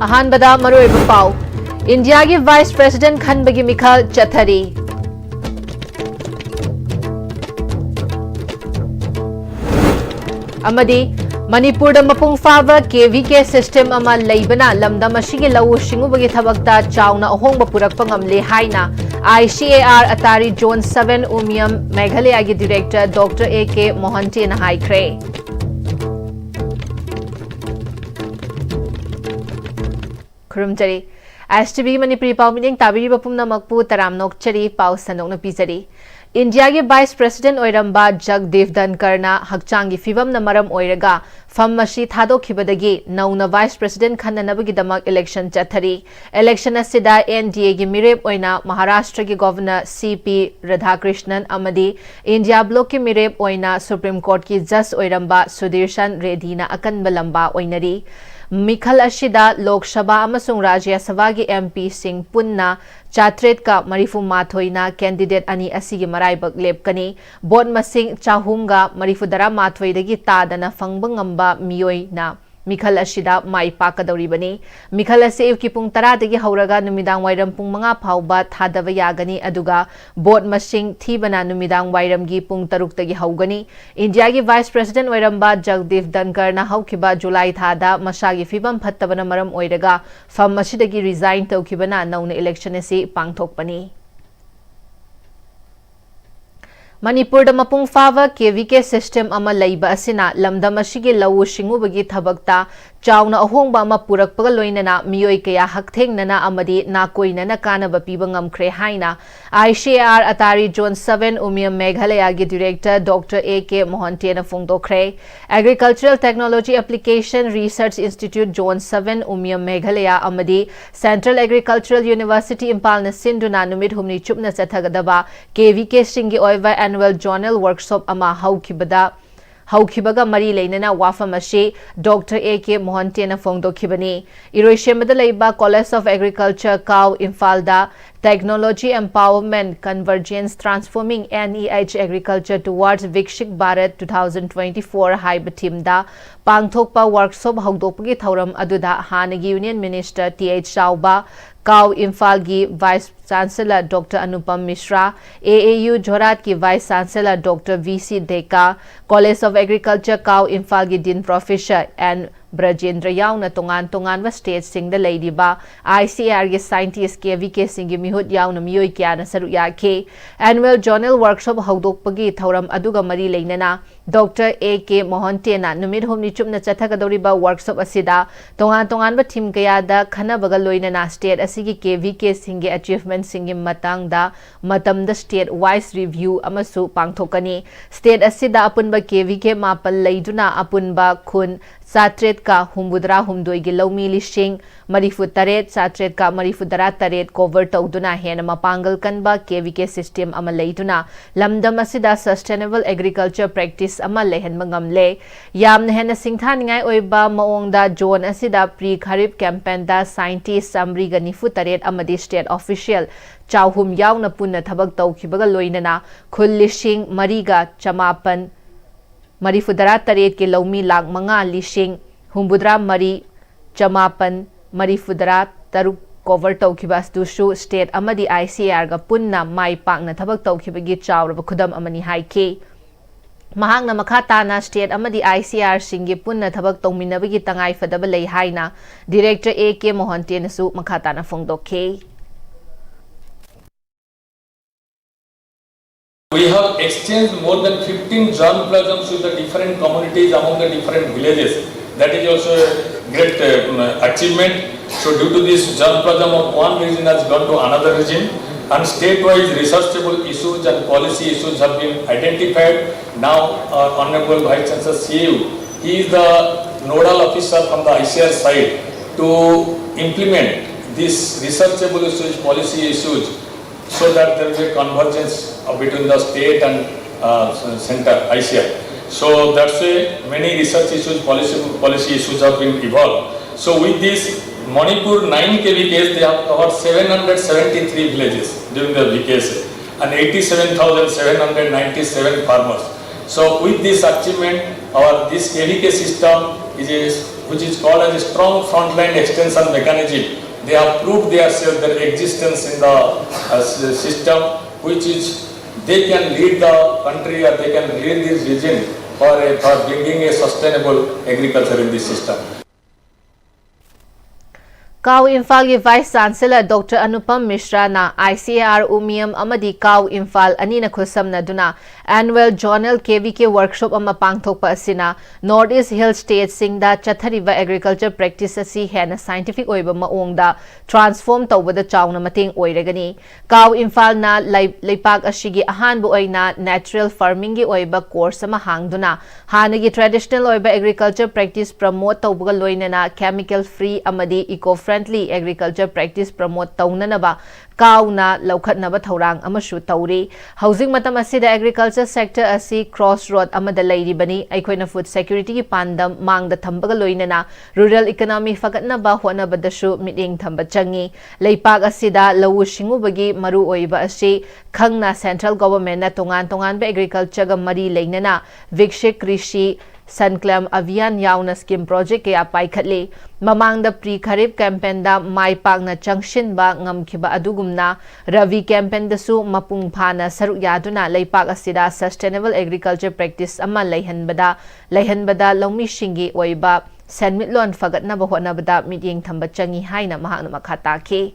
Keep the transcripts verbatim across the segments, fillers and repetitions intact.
ꯑꯍꯥꯟꯕꯗ ꯃꯔꯨꯑꯣꯏꯕ ꯄꯥꯎ, ꯏꯟꯗꯤꯌꯥꯒꯤ ꯚꯥꯏꯁ ꯄ꯭ꯔꯦꯁꯤꯗꯦꯟꯠ ꯈꯟꯕꯒꯤ ꯃꯤꯈꯜ ꯆꯠꯊꯔꯤ꯫ ꯑꯃꯗꯤ ꯃꯅꯤꯄꯨꯔꯗ ꯃꯄꯨꯡ ꯐꯥꯕ ꯀꯦ ꯚꯤ ꯀꯦ ꯁꯤꯁꯇꯦꯝ ꯑꯃ ꯂꯩꯕꯅ ꯂꯝꯗꯝ ꯑꯁꯤꯒꯤ ꯂꯧꯎ ꯁꯤꯡꯎꯕꯒꯤ ꯊꯕꯛꯇ ꯆꯥꯎꯅ ꯑꯍꯣꯡꯕ ꯄꯨꯔꯛꯄ ꯉꯝꯂꯦ ꯍꯥꯏꯅ I C A R ATARI zone seven Umiam ꯃꯦꯘꯥꯂꯌꯥꯒꯤ ꯗꯤꯔꯦꯛꯇꯔ ꯗꯣꯛꯇꯔ ꯑꯦ ꯀꯦ ꯃꯣꯍꯟꯇꯦꯅ ꯍꯥꯏꯈ꯭ꯔꯦ꯫ ꯈꯨꯔꯨꯝꯖꯔꯤ꯫ ꯑꯦꯁ ꯇꯤ ꯚꯤ ꯃꯅꯤꯄꯨꯔꯤ ꯄꯥꯎ ꯃꯤꯠꯌꯦꯡ ꯇꯥꯕꯤꯔꯤꯕ ꯄꯨꯝꯅꯃꯛꯄꯨ ꯇꯔꯥꯝꯅ ꯑꯣꯛꯆꯔꯤ, ꯄꯥꯎ ꯁꯟꯗꯣꯛꯅ ꯄꯤꯖꯔꯤ꯫ ꯏꯟꯗꯤꯌꯥꯒꯤ ꯚꯥꯏꯁ ꯄ꯭ꯔꯦꯁꯤꯗꯦꯟꯠ ꯑꯣꯏꯔꯝꯕ ꯖꯒꯗꯤꯞ ꯙꯟꯀꯔꯅ ꯍꯛꯆꯥꯡꯒꯤ ꯐꯤꯕꯝꯅ ꯃꯔꯝ ꯑꯣꯏꯔꯒ ꯐꯝ ꯑꯁꯤ ꯊꯥꯗꯣꯛꯈꯤꯕꯗꯒꯤ ꯅꯧꯅ ꯚꯥꯏꯁ ꯄ꯭ꯔꯦꯁꯤꯗꯦꯟꯠ ꯈꯟꯅꯅꯕꯒꯤꯗꯃꯛ ꯏꯂꯦꯛꯁꯟ ꯆꯠꯊꯔꯤ꯫ ꯏꯂꯦꯛꯁꯟ ꯑꯁꯤꯗ ꯑꯦꯟ ꯗꯤ ꯑꯦꯒꯤ ꯃꯤꯔꯦꯞ ꯑꯣꯏꯅ ꯃꯍꯥꯔꯥꯁꯇ꯭ꯔꯒꯤ ꯒꯣꯚꯔꯅꯔ ꯁꯤ ꯄꯤ ꯔꯥꯙꯥꯀ꯭ꯔꯤꯁꯅꯟ ꯑꯃꯗꯤ ꯏꯟꯗꯤꯌꯥ ꯕ꯭ꯂꯣꯛꯀꯤ ꯃꯤꯔꯦꯞ ꯑꯣꯏꯅ ꯁꯨꯄ꯭ꯔꯤꯝ ꯀꯣꯔꯠꯀꯤ ꯖꯖ ꯑꯣꯏꯔꯝꯕ ꯁꯨꯗꯤꯔꯁꯟ ꯔꯦꯗꯤꯅ ꯑꯀꯟꯕ ꯂꯝꯕꯥ ꯑꯣꯏꯅꯔꯤ꯫ ꯃꯤꯈꯜ ꯑꯁꯤꯗ ꯂꯣꯛ ꯁꯚꯥ ꯑꯃꯁꯨꯡ ꯔꯥꯖ꯭ꯌ ꯁꯚꯥꯒꯤ ꯑꯦꯝ ꯄꯤꯁꯤꯡ ꯄꯨꯟꯅ ꯆꯥꯇ꯭ꯔꯦꯠꯀ ꯃꯔꯤꯐꯨ ꯃꯥꯊꯣꯏꯅ ꯀꯦꯟꯗꯤꯗꯦꯠ ꯑꯅꯤ ꯑꯁꯤꯒꯤ ꯃꯔꯥꯏꯕꯛ ꯂꯦꯞꯀꯅꯤ꯫ ꯚꯣꯠ ꯃꯁꯤꯡ ꯆꯍꯨꯝꯒ ꯃꯔꯤꯐꯨ ꯇꯔꯥ ꯃꯥꯊꯣꯏꯗꯒꯤ ꯇꯥꯗꯅ ꯐꯪꯕ ꯉꯝꯕ ꯃꯤꯑꯣꯏꯅ ꯃꯤꯈꯜ ꯑꯁꯤꯗ ꯃꯥꯏ ꯄꯥꯛꯀꯗꯧꯔꯤꯕꯅꯤ꯫ ꯃꯤꯈꯜ ꯑꯁꯤ ꯑꯌꯨꯛꯀꯤ ꯄꯨꯡ ꯇꯔꯥꯗꯒꯤ ꯍꯧꯔꯒ ꯅꯨꯃꯤꯗꯥꯡ ꯋꯥꯏꯔꯝ ꯄꯨꯡ ꯃꯉꯥ ꯐꯥꯎꯕ ꯊꯥꯗꯕ ꯌꯥꯒꯅꯤ, ꯑꯗꯨꯒ ꯚꯣꯠ ꯃꯁꯤꯡ ꯊꯤꯕꯅ ꯅꯨꯃꯤꯗꯥꯡ ꯋꯥꯏꯔꯝꯒꯤ ꯄꯨꯡ ꯇꯔꯨꯛꯇꯒꯤ ꯍꯧꯒꯅꯤ꯫ ꯏꯟꯗꯤꯌꯥꯒꯤ ꯚꯥꯏꯁ ꯄ꯭ꯔꯦꯁꯤꯗꯦꯟꯠ ꯑꯣꯏꯔꯝꯕ ꯖꯒꯗꯤꯞ ꯙꯟꯀꯔꯅ ꯍꯧꯈꯤꯕ ꯖꯨꯂꯥꯏ ꯊꯥꯗ ꯃꯁꯥꯒꯤ ꯐꯤꯕꯝ ꯐꯠꯇꯕꯅ ꯃꯔꯝ ꯑꯣꯏꯔꯒ ꯐꯝ ꯑꯁꯤꯗꯒꯤ ꯔꯤꯖꯥꯏꯟ ꯇꯧꯈꯤꯕꯅ ꯅꯧꯅ ꯏꯂꯦꯛꯁꯟ ꯑꯁꯤ ꯄꯥꯡꯊꯣꯛꯄꯅꯤ꯫ ꯃꯅꯤꯄꯨꯔꯗ ꯃꯄꯨꯡ ꯐꯥꯕ ꯀꯦ ꯚꯤ ꯀꯦ ꯁꯤꯁꯇꯦꯝ ꯑꯃ ꯂꯩꯕ ꯑꯁꯤꯅ ꯂꯝꯗꯝ ꯑꯁꯤꯒꯤ ꯂꯧꯎ ꯁꯤꯡꯎꯕꯒꯤ ꯊꯕꯛꯇ ꯆꯥꯎꯅ ꯑꯍꯣꯡꯕ ꯑꯃ ꯄꯨꯔꯛꯄꯒ ꯂꯣꯏꯅꯅ ꯃꯤꯑꯣꯏ ꯀꯌꯥ ꯍꯛꯊꯦꯡꯅꯅ ꯑꯃꯗꯤ ꯅꯥꯀꯣꯏꯅꯅ ꯀꯥꯟꯅꯕ ꯄꯤꯕ ꯉꯝꯈ꯭ꯔꯦ ꯍꯥꯏꯅ I C A R ATARI zone seven Umiam ꯃꯦꯘꯥꯂꯌꯥꯒꯤ ꯗꯤꯔꯦꯛꯇꯔ ꯗꯣꯛꯇꯔ ꯑꯦ ꯀꯦ ꯃꯣꯍꯟꯇꯦꯅ ꯐꯣꯡꯗꯣꯛꯈ꯭ꯔꯦ꯫ Agricultural Technology Application Research Institute Zone seven Umiam Meghalaya ꯑꯃꯗꯤ Central Agricultural University ꯏꯝꯐꯥꯜꯅ ꯁꯤꯟꯗꯨꯅ ꯅꯨꯃꯤꯠ ꯍꯨꯝꯅꯤ ꯆꯨꯞꯅ ꯆꯠꯊꯒꯗꯕ ꯀꯦ ꯚꯤ ꯀꯦꯁꯤꯡꯒꯤ ꯑꯣꯏꯕ annual zonal workshop ꯑꯃ ꯍꯧꯈꯤꯕꯗ, ꯍꯧꯈꯤꯕꯒ ꯃꯔꯤ ꯂꯩꯅꯅ ꯋꯥꯐꯝ ꯑꯁꯤ ꯗꯣꯛꯇꯔ ꯑꯦ ꯀꯦ ꯃꯣꯍꯟꯇꯦꯅ ꯐꯣꯡꯗꯣꯛꯈꯤꯕꯅꯤ꯫ ꯏꯔꯣꯏꯁꯦꯝꯕꯗ ꯂꯩꯕ College of Agriculture ꯀꯥꯎ ꯏꯝꯐꯥꯜꯗ Technology Empowerment Convergence Transforming N E H Agriculture Towards Viksit Bharat two thousand twenty-four ꯍꯥꯏꯕ ꯊꯤꯝꯗ ꯄꯥꯡꯊꯣꯛꯄ ꯋꯥꯔꯛꯁꯣꯞ ꯍꯧꯗꯣꯛꯄꯒꯤ ꯊꯧꯔꯝ ꯑꯗꯨꯗ ꯍꯥꯟꯅꯒꯤ ꯌꯨꯅꯤꯌꯟ ꯃꯤꯅꯤꯁꯇꯔ ꯇꯤ ꯑꯩꯆ ꯆꯥꯎꯕ, ꯀꯥꯎ ꯏꯝꯐꯥꯜꯒꯤ vice chancellor doctor Anupam Mishra, A A U ꯖꯣꯔꯥꯠꯀꯤ vice chancellor doctor V C Deka, college of agriculture ꯀꯥꯎ ꯏꯝꯐꯥꯜꯒꯤ ꯗꯤꯟ ꯄ꯭ꯔꯣꯐꯦꯁꯔ ꯑꯦꯟ ꯕ꯭ꯔꯖꯦꯟꯗ꯭ꯔ ꯌꯥꯎꯅ ꯇꯣꯉꯥꯟ ꯇꯣꯉꯥꯟꯕ ꯁ꯭ꯇꯦꯠꯁꯤꯡꯗ ꯂꯩꯔꯤꯕ ꯑꯥꯏ ꯁꯤ ꯑꯦ ꯑꯥꯔꯒꯤ ꯁꯥꯏꯟꯇꯤꯁ, ꯀꯦ ꯚꯤ ꯀꯦꯁꯤꯡꯒꯤ ꯃꯤꯍꯨꯠ ꯌꯥꯎꯅ ꯃꯤꯑꯣꯏ ꯀꯌꯥꯅ ꯁꯔꯨꯛ ꯌꯥꯈꯤ꯫ ꯑꯦꯅꯨꯋꯦꯜ ꯖꯣꯅꯦꯜ ꯋꯥꯔꯛꯁꯣꯞ ꯍꯧꯗꯣꯛꯄꯒꯤ ꯊꯧꯔꯝ ꯑꯗꯨꯒ ꯃꯔꯤ ꯂꯩꯅꯅ ꯗꯣꯛꯇꯔ ꯑꯦ ꯀꯦ ꯃꯣꯍꯟꯇꯦꯅ ꯅꯨꯃꯤꯠ ꯍꯨꯝꯅꯤ ꯆꯨꯞꯅ ꯆꯠꯊꯒꯗꯧꯔꯤꯕ ꯋꯥꯔꯛꯁꯣꯞ ꯑꯁꯤꯗ ꯇꯣꯉꯥꯟ ꯇꯣꯉꯥꯟꯕ ꯊꯤꯝ ꯀꯌꯥꯗ ꯈꯟꯅꯕꯒ ꯂꯣꯏꯅꯅ ꯁ꯭ꯇꯦꯠ ꯑꯁꯤꯒꯤ ꯀꯦ ꯚꯤ ꯀꯦꯁꯤꯡꯒꯤ ꯑꯦꯆꯤꯚꯃꯦꯟꯠꯁꯤꯡꯒꯤ ꯃꯇꯥꯡꯗ ꯃꯇꯝꯗ ꯁ꯭ꯇꯦꯠ ꯋꯥꯏꯁ ꯔꯤꯚ꯭ꯌꯨ ꯑꯃꯁꯨ ꯄꯥꯡꯊꯣꯛꯀꯅꯤ꯫ ꯁ꯭ꯇꯦꯠ ꯑꯁꯤꯗ ꯑꯄꯨꯟꯕ ꯀꯦ ꯚꯤ ꯀꯦ ꯃꯥꯄꯜ ꯂꯩꯗꯨꯅ ꯑꯄꯨꯟꯕ ꯈꯨꯟ ꯆꯥꯇ꯭ꯔꯦꯠꯀ ꯍꯨꯝꯐꯨꯇꯔꯥ ꯍꯨꯝꯗꯣꯏꯒꯤ ꯂꯧꯃꯤ ꯂꯤꯁꯤꯡ ꯃꯔꯤꯐꯨ ꯇꯔꯦꯠ ꯆꯥꯇ꯭ꯔꯦꯠꯀ ꯃꯔꯤꯐꯨ ꯇꯔꯥ ꯇꯔꯦꯠ ꯀꯣꯚꯔ ꯇꯧꯗꯨꯅ ꯍꯦꯟꯅ ꯃꯄꯥꯡꯒꯜ ꯀꯟꯕ ꯀꯦ ꯚꯤ ꯀꯦ ꯁꯤꯁꯇꯦꯝ ꯑꯃ ꯂꯩꯗꯨꯅ ꯂꯝꯗꯝ ꯑꯁꯤꯗ ꯁꯁꯇꯦꯅꯦꯕꯜ ꯑꯦꯒ꯭ꯔꯤꯀꯜꯆꯔ ꯄ꯭ꯔꯦꯛꯇꯤꯁ ꯑꯃ ꯂꯩꯍꯟꯕ ꯉꯝꯂꯦ꯫ ꯌꯥꯝꯅ ꯍꯦꯟꯅ ꯁꯤꯡꯊꯥꯅꯤꯡꯉꯥꯏ ꯑꯣꯏꯕ ꯃꯑꯣꯡꯗ ꯖꯣꯟ ꯑꯁꯤꯗ ꯄ꯭ꯔꯤ ꯈꯔꯤꯞ ꯀꯦꯝꯄꯦꯟꯗ ꯁꯥꯏꯟꯇꯤꯁ ꯆꯥꯃꯔꯤꯒ ꯅꯤꯐꯨ ꯇꯔꯦꯠ ꯑꯃꯗꯤ ꯁ꯭ꯇꯦꯠ ꯑꯣꯐꯤꯁꯤꯌꯦꯜ ꯆꯍꯨꯝ ꯌꯥꯎꯅ ꯄꯨꯟꯅ ꯊꯕꯛ ꯇꯧꯈꯤꯕꯒ ꯂꯣꯏꯅꯅ ꯈꯨꯜ ꯂꯤꯁꯤꯡ ꯃꯔꯤꯒ ꯆꯃꯥꯄꯟ ꯃꯔꯤꯐꯨꯇꯔꯥ ꯇꯔꯦꯠꯀꯤ ꯂꯧꯃꯤ ꯂꯥꯈ ꯃꯉꯥ ꯂꯤꯁꯤꯡ ꯍꯨꯝꯐꯨꯇꯔꯥ ꯃꯔꯤ ꯆꯃꯥꯄꯟ ꯃꯔꯤꯐꯨꯇꯔꯥ ꯇꯔꯨꯛ ꯀꯣꯚꯔ ꯇꯧꯈꯤꯕ ꯑꯗꯨꯁꯨ ꯁ꯭ꯇꯦꯠ ꯑꯃꯗꯤ ꯑꯥꯏ ꯁꯤ ꯑꯦ ꯑꯥꯔꯒ ꯄꯨꯟꯅ ꯃꯥꯏ ꯄꯥꯛꯅ ꯊꯕꯛ ꯇꯧꯈꯤꯕꯒꯤ ꯆꯥꯎꯔꯕ ꯈꯨꯗꯝ ꯑꯃꯅꯤ ꯍꯥꯏꯈꯤ꯫ ꯃꯍꯥꯛꯅ ꯃꯈꯥ ꯇꯥꯅ ꯁ꯭ꯇꯦꯠ ꯑꯃꯗꯤ ꯑꯥꯏ ꯁꯤ ꯑꯥꯔꯁꯤꯡꯒꯤ ꯄꯨꯟꯅ ꯊꯕꯛ ꯇꯧꯃꯤꯟꯅꯕꯒꯤ ꯇꯉꯥꯏꯐꯗꯕ ꯂꯩ ꯍꯥꯏꯅ ꯗꯤꯔꯦꯛꯇꯔ ꯑꯦ ꯀꯦ ꯃꯣꯍꯟꯇꯦꯅꯁꯨ ꯃꯈꯥ ꯇꯥꯅ ꯐꯣꯡꯗꯣꯛꯈꯤ꯫ We have exchanged more than fifteen germplasms with the different communities among the different villages. That is also a great uh, achievement. So due to this, germplasm of one region has gone to another region, and state-wise researchable issues and policy issues have been identified. Now, uh, Honorable Vice Chancellor C A U, he is the nodal officer from the I C R side to implement this researchable issues, policy issues, so that there will be a convergence between the state and uh, center, I C R. So that's why many research issues, policy, policy issues have been evolved. So with this, Manipur nine K V K S, they have covered seven hundred seventy-three villages during the V K S and eighty-seven thousand seven hundred ninety-seven farmers. So with this achievement, our this K V K system is a, which is called as a strong frontline extension mechanism. They have proved their self, their existence in the uh, system, which is they can lead the country or they can lead this region for, a, for bringing a sustainable agriculture in this system. ꯀꯥꯎ ꯏꯝꯐꯥꯜꯒꯤ Vice Chancellor Doctor Anupam Mishrana I C A R ꯎꯃꯤꯌꯝ ꯑꯃꯗꯤ ꯀꯥꯎ ꯏꯝꯐꯥꯜ ꯑꯅꯤꯅ ꯈꯨꯠꯁꯝꯅꯗꯨꯅ Annual Zonal K V K Workshop ꯑꯃ ꯄꯥꯡꯊꯣꯛꯄ ꯑꯁꯤꯅ North East Hill Stateꯁꯤꯡꯗ ꯆꯠꯊꯔꯤꯕ Agriculture Practice ꯑꯁꯤ ꯍꯦꯟꯅ scientific ꯑꯣꯏꯕ ꯃꯑꯣꯡꯗ transform ꯇꯧꯕꯗ ꯆꯥꯎꯅ ꯃꯇꯦꯡ ꯑꯣꯏꯔꯒꯅꯤ꯫ ꯀꯥꯎ ꯏꯝꯐꯥꯜꯅ ꯂꯩ-, ꯂꯩꯄꯥꯛ ꯑꯁꯤꯒꯤ ꯑꯍꯥꯟꯕ ꯑꯣꯏꯅ natural farmingꯒꯤ ꯑꯣꯏꯕ course ꯑꯃ ꯍꯥꯡꯗꯨꯅ ꯍꯥꯟꯅꯒꯤ traditional ꯑꯣꯏꯕ agriculture practice promote ꯇꯧꯕꯒ ꯂꯣꯏꯅꯅ chemical free ꯑꯃꯗꯤ eco friendly agriculture practice promote ꯇꯧꯅꯅꯕ ꯀꯥꯎꯅ ꯂꯧꯈꯠꯅꯕ ꯊꯧꯔꯥꯡ ꯑꯃꯁꯨ ꯇꯧꯔꯤ꯫ ꯍꯧꯖꯤꯛ ꯃꯇꯝ ꯑꯁꯤꯗ agriculture sector ꯑꯁꯤ crossroad ꯑꯃꯗ ꯂꯩꯔꯤꯕꯅꯤ꯫ ꯑꯩꯈꯣꯏꯅ food securityꯒꯤ ꯄꯥꯟꯗꯝ ꯃꯥꯡꯗ ꯊꯝꯕꯒ ꯂꯣꯏꯅꯅ rural economy ꯐꯒꯠꯅꯕ ꯍꯣꯠꯅꯕꯗꯁꯨ ꯃꯤꯠꯌꯦꯡ ꯊꯝꯕ ꯆꯪꯏ꯫ ꯂꯩꯄꯥꯛ ꯑꯁꯤꯗ ꯂꯧꯎ ꯁꯤꯡꯎꯕꯒꯤ ꯃꯔꯨꯑꯣꯏꯕ ꯑꯁꯤ ꯈꯪꯅ central governmentꯅ ꯇꯣꯉꯥꯟ ꯇꯣꯉꯥꯟꯕ agricultureꯒ ꯃꯔꯤ ꯂꯩꯅꯅ Viksit Krishi Sankalp Abhiyan ꯌꯥꯎꯅ scheme project ꯀꯌꯥ ꯄꯥꯏꯈꯠꯂꯤ꯫ ꯃꯃꯥꯡꯗ pre Kharif campaignꯗ ꯃꯥꯏ ꯄꯥꯛꯅ ꯆꯪꯁꯤꯟꯕ ꯉꯝꯈꯤꯕ ꯑꯗꯨꯒꯨꯝꯅ Rabi campaignꯗꯁꯨ ꯃꯄꯨꯡ ꯐꯥꯅ ꯁꯔꯨꯛ ꯌꯥꯗꯨꯅ ꯂꯩꯄꯥꯛ ꯑꯁꯤꯗ sustainable agriculture practice ꯑꯃ ꯂꯩꯍꯟꯕꯗ, ꯂꯩꯍꯟꯕꯗ ꯂꯧꯃꯤꯁꯤꯡꯒꯤ ꯑꯣꯏꯕ ꯁꯦꯟꯃꯤꯠꯂꯣꯟ ꯐꯒꯠꯅꯕ ꯍꯣꯠꯅꯕꯗ ꯃꯤꯠꯌꯦꯡ ꯊꯝꯕ ꯆꯪꯏ ꯍꯥꯏꯅ ꯃꯍꯥꯛꯅ ꯃꯈꯥ ꯇꯥꯈꯤ꯫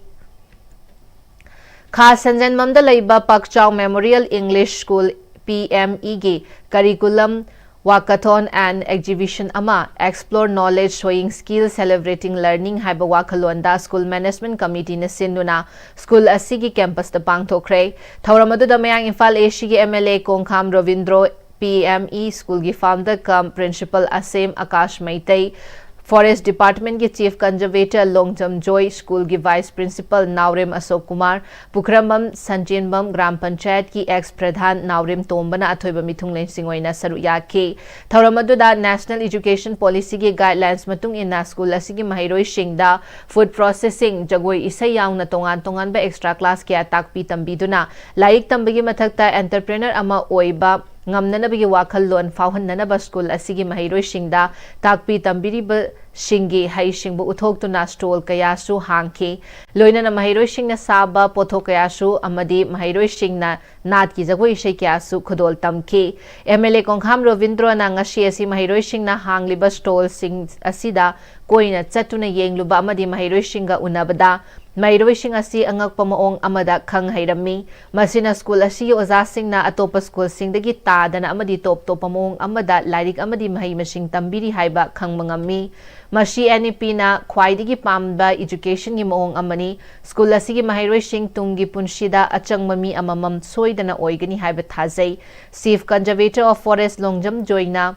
ꯈꯥ ꯁꯟꯖꯦꯟꯕꯝꯗ ꯂꯩꯕ ꯄꯛꯆꯥꯎ Memorial English School P M Eꯒꯤ Curriculum Walkathon and Exhibition ꯑꯃ Explore Knowledge Showing Skill Celebrating Learning ꯍꯥꯏꯕ ꯋꯥꯈꯜꯂꯣꯟꯗ School Management Committeeꯅ ꯁꯤꯟꯗꯨꯅ school ꯑꯁꯤꯒꯤ campusꯇ ꯄꯥꯡꯊꯣꯛꯈ꯭ꯔꯦ꯫ ꯊꯧꯔꯝ ꯑꯗꯨꯗ ꯃꯌꯥꯡ ꯏꯝꯐꯥꯜ Eastꯀꯤ M L A Kongkham Robindro, P M E Schoolꯒꯤ founder cum principal Asem Akash Meitei, Forest Department ꯀꯤ Chief Conservator Longjam Joy, school ꯒꯤ Vice Principal ꯅꯥꯎꯔꯦꯝ ꯑꯁꯣꯛ ꯀꯨꯃꯥꯔ, ꯄꯨꯈ꯭ꯔꯝꯕꯝ ꯁꯟꯖꯦꯟꯕꯝ ꯒ꯭ꯔꯥꯝ ꯄꯟꯆꯥꯌꯠꯀꯤ ex ꯄ꯭ꯔꯙꯥꯟ ꯅꯥꯎꯔꯦꯝ ꯇꯣꯝꯕꯅ ꯑꯊꯣꯏꯕ ꯃꯤꯊꯨꯡꯂꯦꯟꯁꯤꯡ ꯑꯣꯏꯅ ꯁꯔꯨꯛ ꯌꯥꯈꯤ꯫ ꯊꯧꯔꯝ ꯑꯗꯨꯗ National Education Policy ꯒꯤ guidelines ꯃꯇꯨꯡ ꯏꯟꯅ school ꯑꯁꯤꯒꯤ ꯃꯍꯩꯔꯣꯏꯁꯤꯡꯗ foot processing, ꯖꯒꯣꯏ ꯏꯁꯩ ꯌꯥꯎꯅ ꯇꯣꯉꯥꯟ ꯇꯣꯉꯥꯟꯕ extra class ꯀꯌꯥ ꯇꯥꯛꯄꯤ ꯇꯝꯕꯤꯗꯨꯅ ꯂꯥꯏꯔꯤꯛ ꯇꯝꯕꯒꯤ ꯃꯊꯛꯇ entrepreneur ꯑꯃ ꯑꯣꯏꯕ ꯉꯝꯅꯅꯕꯒꯤ ꯋꯥꯈꯜꯂꯣꯟ ꯐꯥꯎꯍꯟꯅꯅꯕ school ꯑꯁꯤꯒꯤ ꯃꯍꯩꯔꯣꯏꯁꯤꯡꯗ ꯇꯥꯛꯄꯤ ꯇꯝꯕꯤꯔꯤꯕꯁꯤꯡꯒꯤ ꯍꯩꯁꯤꯡꯕ ꯎꯠꯊꯣꯛꯇꯨꯅ stall ꯀꯌꯥꯁꯨ ꯍꯥꯡꯈꯤ꯫ ꯂꯣꯏꯅꯅ ꯃꯍꯩꯔꯣꯏꯁꯤꯡꯅ ꯁꯥꯕ ꯄꯣꯠꯊꯣꯛ ꯀꯌꯥꯁꯨ ꯑꯃꯗꯤ ꯃꯍꯩꯔꯣꯏꯁꯤꯡꯅ ꯅꯥꯠꯀꯤ ꯖꯒꯣꯏ ꯏꯁꯩ ꯀꯌꯥꯁꯨ ꯈꯨꯗꯣꯜ ꯇꯝꯈꯤ꯫ M L A ꯀꯣꯡꯈꯥꯝ ꯔꯣꯕꯤꯟꯗ꯭ꯔꯣꯅ ꯉꯁꯤ ꯑꯁꯤ ꯃꯍꯩꯔꯣꯏꯁꯤꯡꯅ ꯍꯥꯡꯂꯤꯕ stall ꯁꯤꯡ ꯑꯁꯤꯗ ꯀꯣꯏꯅ ꯆꯠꯇꯨꯅ ꯌꯦꯡꯂꯨꯕ ꯑꯃꯗꯤ ꯃꯍꯩꯔꯣꯏꯁꯤꯡꯒ ꯎꯅꯕꯗ ꯃꯍꯩꯔꯣꯏꯁꯤꯡ ꯑꯁꯤ ꯑꯉꯛꯄ ꯃꯑꯣꯡ ꯑꯃꯗ ꯈꯪ ꯍꯩꯔꯝꯃꯤ꯫ ꯃꯁꯤꯅ school ꯑꯁꯤꯒꯤ ꯑꯣꯖꯥꯁꯤꯡꯅ ꯑꯇꯣꯞꯄ school ꯁꯤꯡꯗꯒꯤ ꯇꯥꯗꯅ ꯑꯃꯗꯤ ꯇꯣꯞ ꯇꯣꯞꯄ ꯃꯑꯣꯡ ꯑꯃꯗ ꯂꯥꯏꯔꯤꯛ ꯑꯃꯗꯤ ꯃꯍꯩ ꯃꯁꯤꯡ ꯇꯝꯕꯤꯔꯤ ꯍꯥꯏꯕ ꯈꯪꯕ ꯉꯝꯃꯤ꯫ ꯃꯁꯤ N E P ꯅ ꯈ꯭ꯋꯥꯏꯗꯒꯤ ꯄꯥꯝꯕ education ꯒꯤ ꯃꯑꯣꯡ ꯑꯃꯅꯤ꯫ School ꯑꯁꯤꯒꯤ ꯃꯍꯩꯔꯣꯏꯁꯤꯡ ꯇꯨꯡꯒꯤ ꯄꯨꯟꯁꯤꯗ ꯑꯆꯪꯕ ꯃꯤ ꯑꯃꯃꯝ ꯁꯣꯏꯗꯅ ꯑꯣꯏꯒꯅꯤ ꯍꯥꯏꯕ ꯊꯥꯖꯩ꯫ Chief Conservator of Forest Longjam ꯖꯣꯏꯅ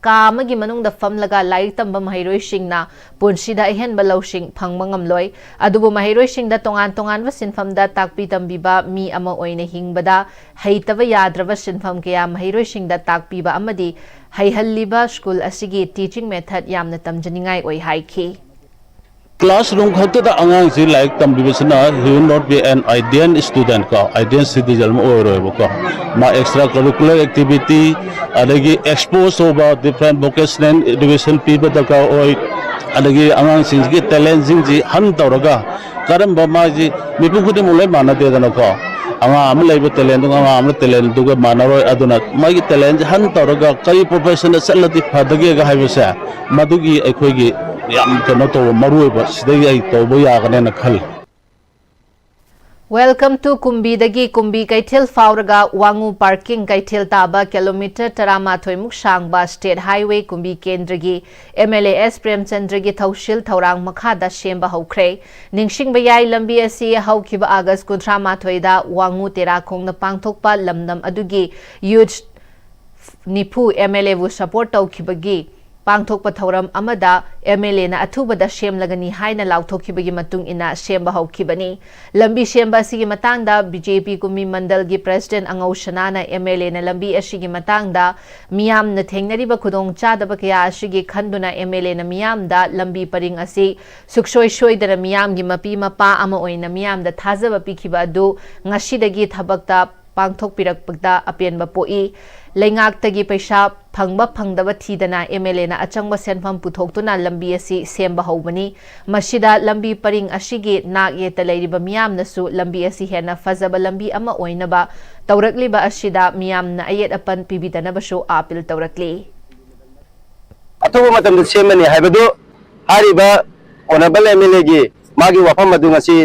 ꯀꯥ ꯑꯃꯒꯤ ꯃꯅꯨꯡꯗ ꯐꯝꯂꯒ ꯂꯥꯏꯔꯤꯛ ꯇꯝꯕ ꯃꯍꯩꯔꯣꯏꯁꯤꯡꯅ ꯄꯨꯟꯁꯤꯗ ꯑꯍꯦꯟꯕ ꯂꯧꯁꯤꯡ ꯐꯪꯕ ꯉꯝꯂꯣꯏ꯫ ꯑꯗꯨꯕꯨ ꯃꯍꯩꯔꯣꯏꯁꯤꯡꯗ ꯇꯣꯉꯥꯟ ꯇꯣꯉꯥꯟꯕ ꯁꯤꯟꯐꯝꯗ ꯇꯥꯛꯄꯤ ꯇꯝꯕꯤꯕ ꯃꯤ ꯑꯃ ꯑꯣꯏꯅ ꯍꯤꯡꯕꯗ ꯍꯩꯇꯕ ꯌꯥꯗ꯭ꯔꯕ ꯁꯤꯟꯐꯝ ꯀꯌꯥ ꯃꯍꯩꯔꯣꯏꯁꯤꯡꯗ ꯇꯥꯛꯄꯤꯕ ꯑꯃꯗꯤ ꯍꯩꯍꯜꯂꯤꯕ school ꯑꯁꯤꯒꯤ teaching method ꯌꯥꯝꯅ ꯇꯝꯖꯅꯤꯡꯉꯥꯏ ꯑꯣꯏ ꯍꯥꯏꯈꯤ꯫ Classroom ꯈꯛꯇꯗ ꯑꯉꯥꯡꯁꯤ ꯂꯥꯏꯔꯤꯛ ꯇꯝꯕꯤꯕꯁꯤꯅ he will not be an ideal student ꯀꯣ, ideal citizen ꯑꯃ ꯑꯣꯏꯔꯣꯏꯕꯀꯣ꯫ ꯃꯥ extra curricular activity ꯑꯗꯒꯤ expose ꯇꯧꯕ different vocational education ꯄꯤꯕ ꯗꯔꯀꯥꯔ ꯑꯣꯏ꯫ ꯑꯗꯒꯤ ꯑꯉꯥꯡꯁꯤꯡꯁꯤꯒꯤ talent ꯁꯤꯡꯁꯤ hunt ꯇꯧꯔꯒ ꯀꯔꯝꯕ ꯃꯥꯒꯤ ꯃꯤꯄꯨꯝ ꯈꯨꯗꯤꯡꯃꯛ ꯂꯣꯏ ꯃꯥꯟꯅꯗꯦꯗꯅꯀꯣ꯫ ꯑꯉꯥꯡ ꯑꯃ ꯂꯩꯕ talent ꯗꯨꯒ ꯑꯉꯥꯡ ꯑꯃ talent ꯗꯨꯒ ꯃꯥꯟꯅꯔꯣꯏ꯫ ꯑꯗꯨꯅ ꯃꯥꯒꯤ talent ꯁꯦ hunt ꯇꯧꯔꯒ ꯀꯔꯤ profession ꯗ ꯆꯠꯂꯗꯤ ꯐꯗꯒꯦꯒ ꯍꯥꯏꯕꯁꯦ ꯃꯗꯨꯒꯤ ꯑꯩꯈꯣꯏꯒꯤ ꯌꯥꯝ ꯀꯩꯅꯣ ꯇꯧꯕ ꯃꯔꯨ ꯑꯣꯏꯕ ꯁꯤꯗꯒꯤ ꯑꯩ ꯇꯧꯕ ꯌꯥꯒꯅꯦꯅ ꯈꯜꯂꯤ꯫ Welcome to ꯀꯨꯝꯕꯤꯗꯒꯤ ꯀꯨꯝꯕꯤ ꯀꯩꯊꯦꯜ ꯐꯥꯎꯔꯒ ꯋꯥꯉꯨ parking ꯀꯩꯊꯦꯜ ꯇꯥꯕ kilometre ꯇꯔꯥꯃꯥꯊꯣꯏ ꯃꯨꯛ ꯁꯥꯡꯕ State Highway ꯀꯨꯝꯕꯤ ꯀꯦꯟꯗ꯭ꯔꯒꯤ M L A S ꯄ꯭ꯔꯦꯝꯆꯟꯗ꯭ꯔꯒꯤ ꯊꯧꯁꯤꯜ ꯊꯧꯔꯥꯡ ꯃꯈꯥꯗ ꯁꯦꯝꯕ ꯍꯧꯈ꯭ꯔꯦ꯫ ꯅꯤꯡꯁꯤꯡꯕ ꯌꯥꯏ, ꯂꯝꯕꯤ ꯑꯁꯤ ꯍꯧꯈꯤꯕ August ꯀꯨꯟꯊ꯭ꯔꯥ ꯃꯥꯊꯣꯏꯗ ꯋꯥꯉꯨ ꯇꯦꯔꯥ ꯈꯣꯡꯅ ꯄꯥꯡꯊꯣꯛꯄ ꯂꯝꯗꯝ ꯑꯗꯨꯒꯤ youth ꯅꯤꯐꯨ M L A ꯕꯨ support ꯇꯧꯈꯤꯕꯒꯤ ꯄꯥꯡꯊꯣꯛꯄ ꯊꯧꯔꯝ ꯑꯃꯗ ꯑꯦꯝ ꯑꯦꯜ ꯑꯦꯅ ꯑꯊꯨꯕꯗ ꯁꯦꯝꯂꯒꯅꯤ ꯍꯥꯏꯅ ꯂꯥꯎꯊꯣꯛꯈꯤꯕꯒꯤ ꯃꯇꯨꯡ ꯏꯟꯅ ꯁꯦꯝꯕ ꯍꯧꯈꯤꯕꯅꯤ꯫ ꯂꯝꯕꯤ ꯁꯦꯝꯕ ꯑꯁꯤꯒꯤ ꯃꯇꯥꯡꯗ ꯕꯤ ꯖꯦ ꯄꯤ ꯀꯨꯝꯕꯤ ꯃꯟꯗꯜꯒꯤ ꯄ꯭ꯔꯦꯁꯤꯗꯦꯟꯠ ꯑꯉꯧ ꯁꯅꯥꯅ ꯑꯦꯝ ꯑꯦꯜ ꯑꯦꯅ ꯂꯝꯕꯤ ꯑꯁꯤꯒꯤ ꯃꯇꯥꯡꯗ ꯃꯤꯌꯥꯝꯅ ꯊꯦꯡꯅꯔꯤꯕ ꯈꯨꯗꯣꯡꯆꯥꯗꯕ ꯀꯌꯥ ꯑꯁꯤꯒꯤ ꯈꯟꯗꯨꯅ ꯑꯦꯝ ꯑꯦꯜ ꯑꯦꯅ ꯃꯤꯌꯥꯝꯗ ꯂꯝꯕꯤ ꯄꯔꯤꯡ ꯑꯁꯤ ꯁꯨꯛꯁꯣꯏ ꯁꯣꯏꯗꯅ ꯃꯤꯌꯥꯝꯒꯤ ꯃꯄꯤ ꯃꯄꯥ ꯑꯃ ꯑꯣꯏꯅ ꯃꯤꯌꯥꯝꯗ ꯊꯥꯖꯕ ꯄꯤꯈꯤꯕ ꯑꯗꯨ ꯉꯁꯤꯗꯒꯤ ꯊꯕꯛꯇ ꯄꯥꯡꯊꯣꯛꯄꯤꯔꯛꯄꯗ ꯑꯄꯦꯟꯕ ꯄꯣꯛꯏ꯫ ꯂꯩꯉꯥꯛꯇꯒꯤ ꯄꯩꯁꯥ ꯐꯪꯕ ꯐꯪꯗꯕ ꯊꯤꯗꯅ ꯑꯦꯝ ꯑꯦꯜ ꯑꯦꯅ ꯑꯆꯪꯕ ꯁꯦꯟꯐꯝ ꯄꯨꯊꯣꯛꯇꯨꯅ ꯂꯝꯕꯤ ꯑꯁꯤ ꯁꯦꯝꯕ ꯍꯧꯕꯅꯤ꯫ ꯃꯁꯤꯗ ꯂꯝꯕꯤ ꯄꯔꯤꯡ ꯑꯁꯤꯒꯤ ꯅꯥꯛ ꯌꯦꯠꯇ ꯂꯩꯔꯤꯕ ꯃꯤꯌꯥꯝꯅꯁꯨ ꯂꯝꯕꯤ ꯑꯁꯤ ꯍꯦꯟꯅ ꯐꯖꯕ ꯂꯝꯕꯤ ꯑꯃ ꯑꯣꯏꯅꯕ ꯇꯧꯔꯛꯂꯤꯕ ꯑꯁꯤꯗ ꯃꯤꯌꯥꯝꯅ ꯑꯌꯦꯠ ꯑꯄꯟ ꯄꯤꯕꯤꯗꯅꯕꯁꯨ ꯑꯥꯄꯤꯜ ꯇꯧꯔꯛꯂꯤ꯫ ꯑꯊꯨꯕ ꯃꯇꯝꯗ ꯁꯦꯝꯃꯅꯤ ꯍꯥꯏꯕꯗꯨ ꯍꯥꯏꯔꯤꯕ ꯑꯣꯅꯔꯦꯕꯜ ꯑꯦꯝ ꯑꯦꯜ ꯑꯦꯒꯤ ꯃꯥꯒꯤ ꯋꯥꯐꯝ ꯑꯗꯨ ꯉꯁꯤ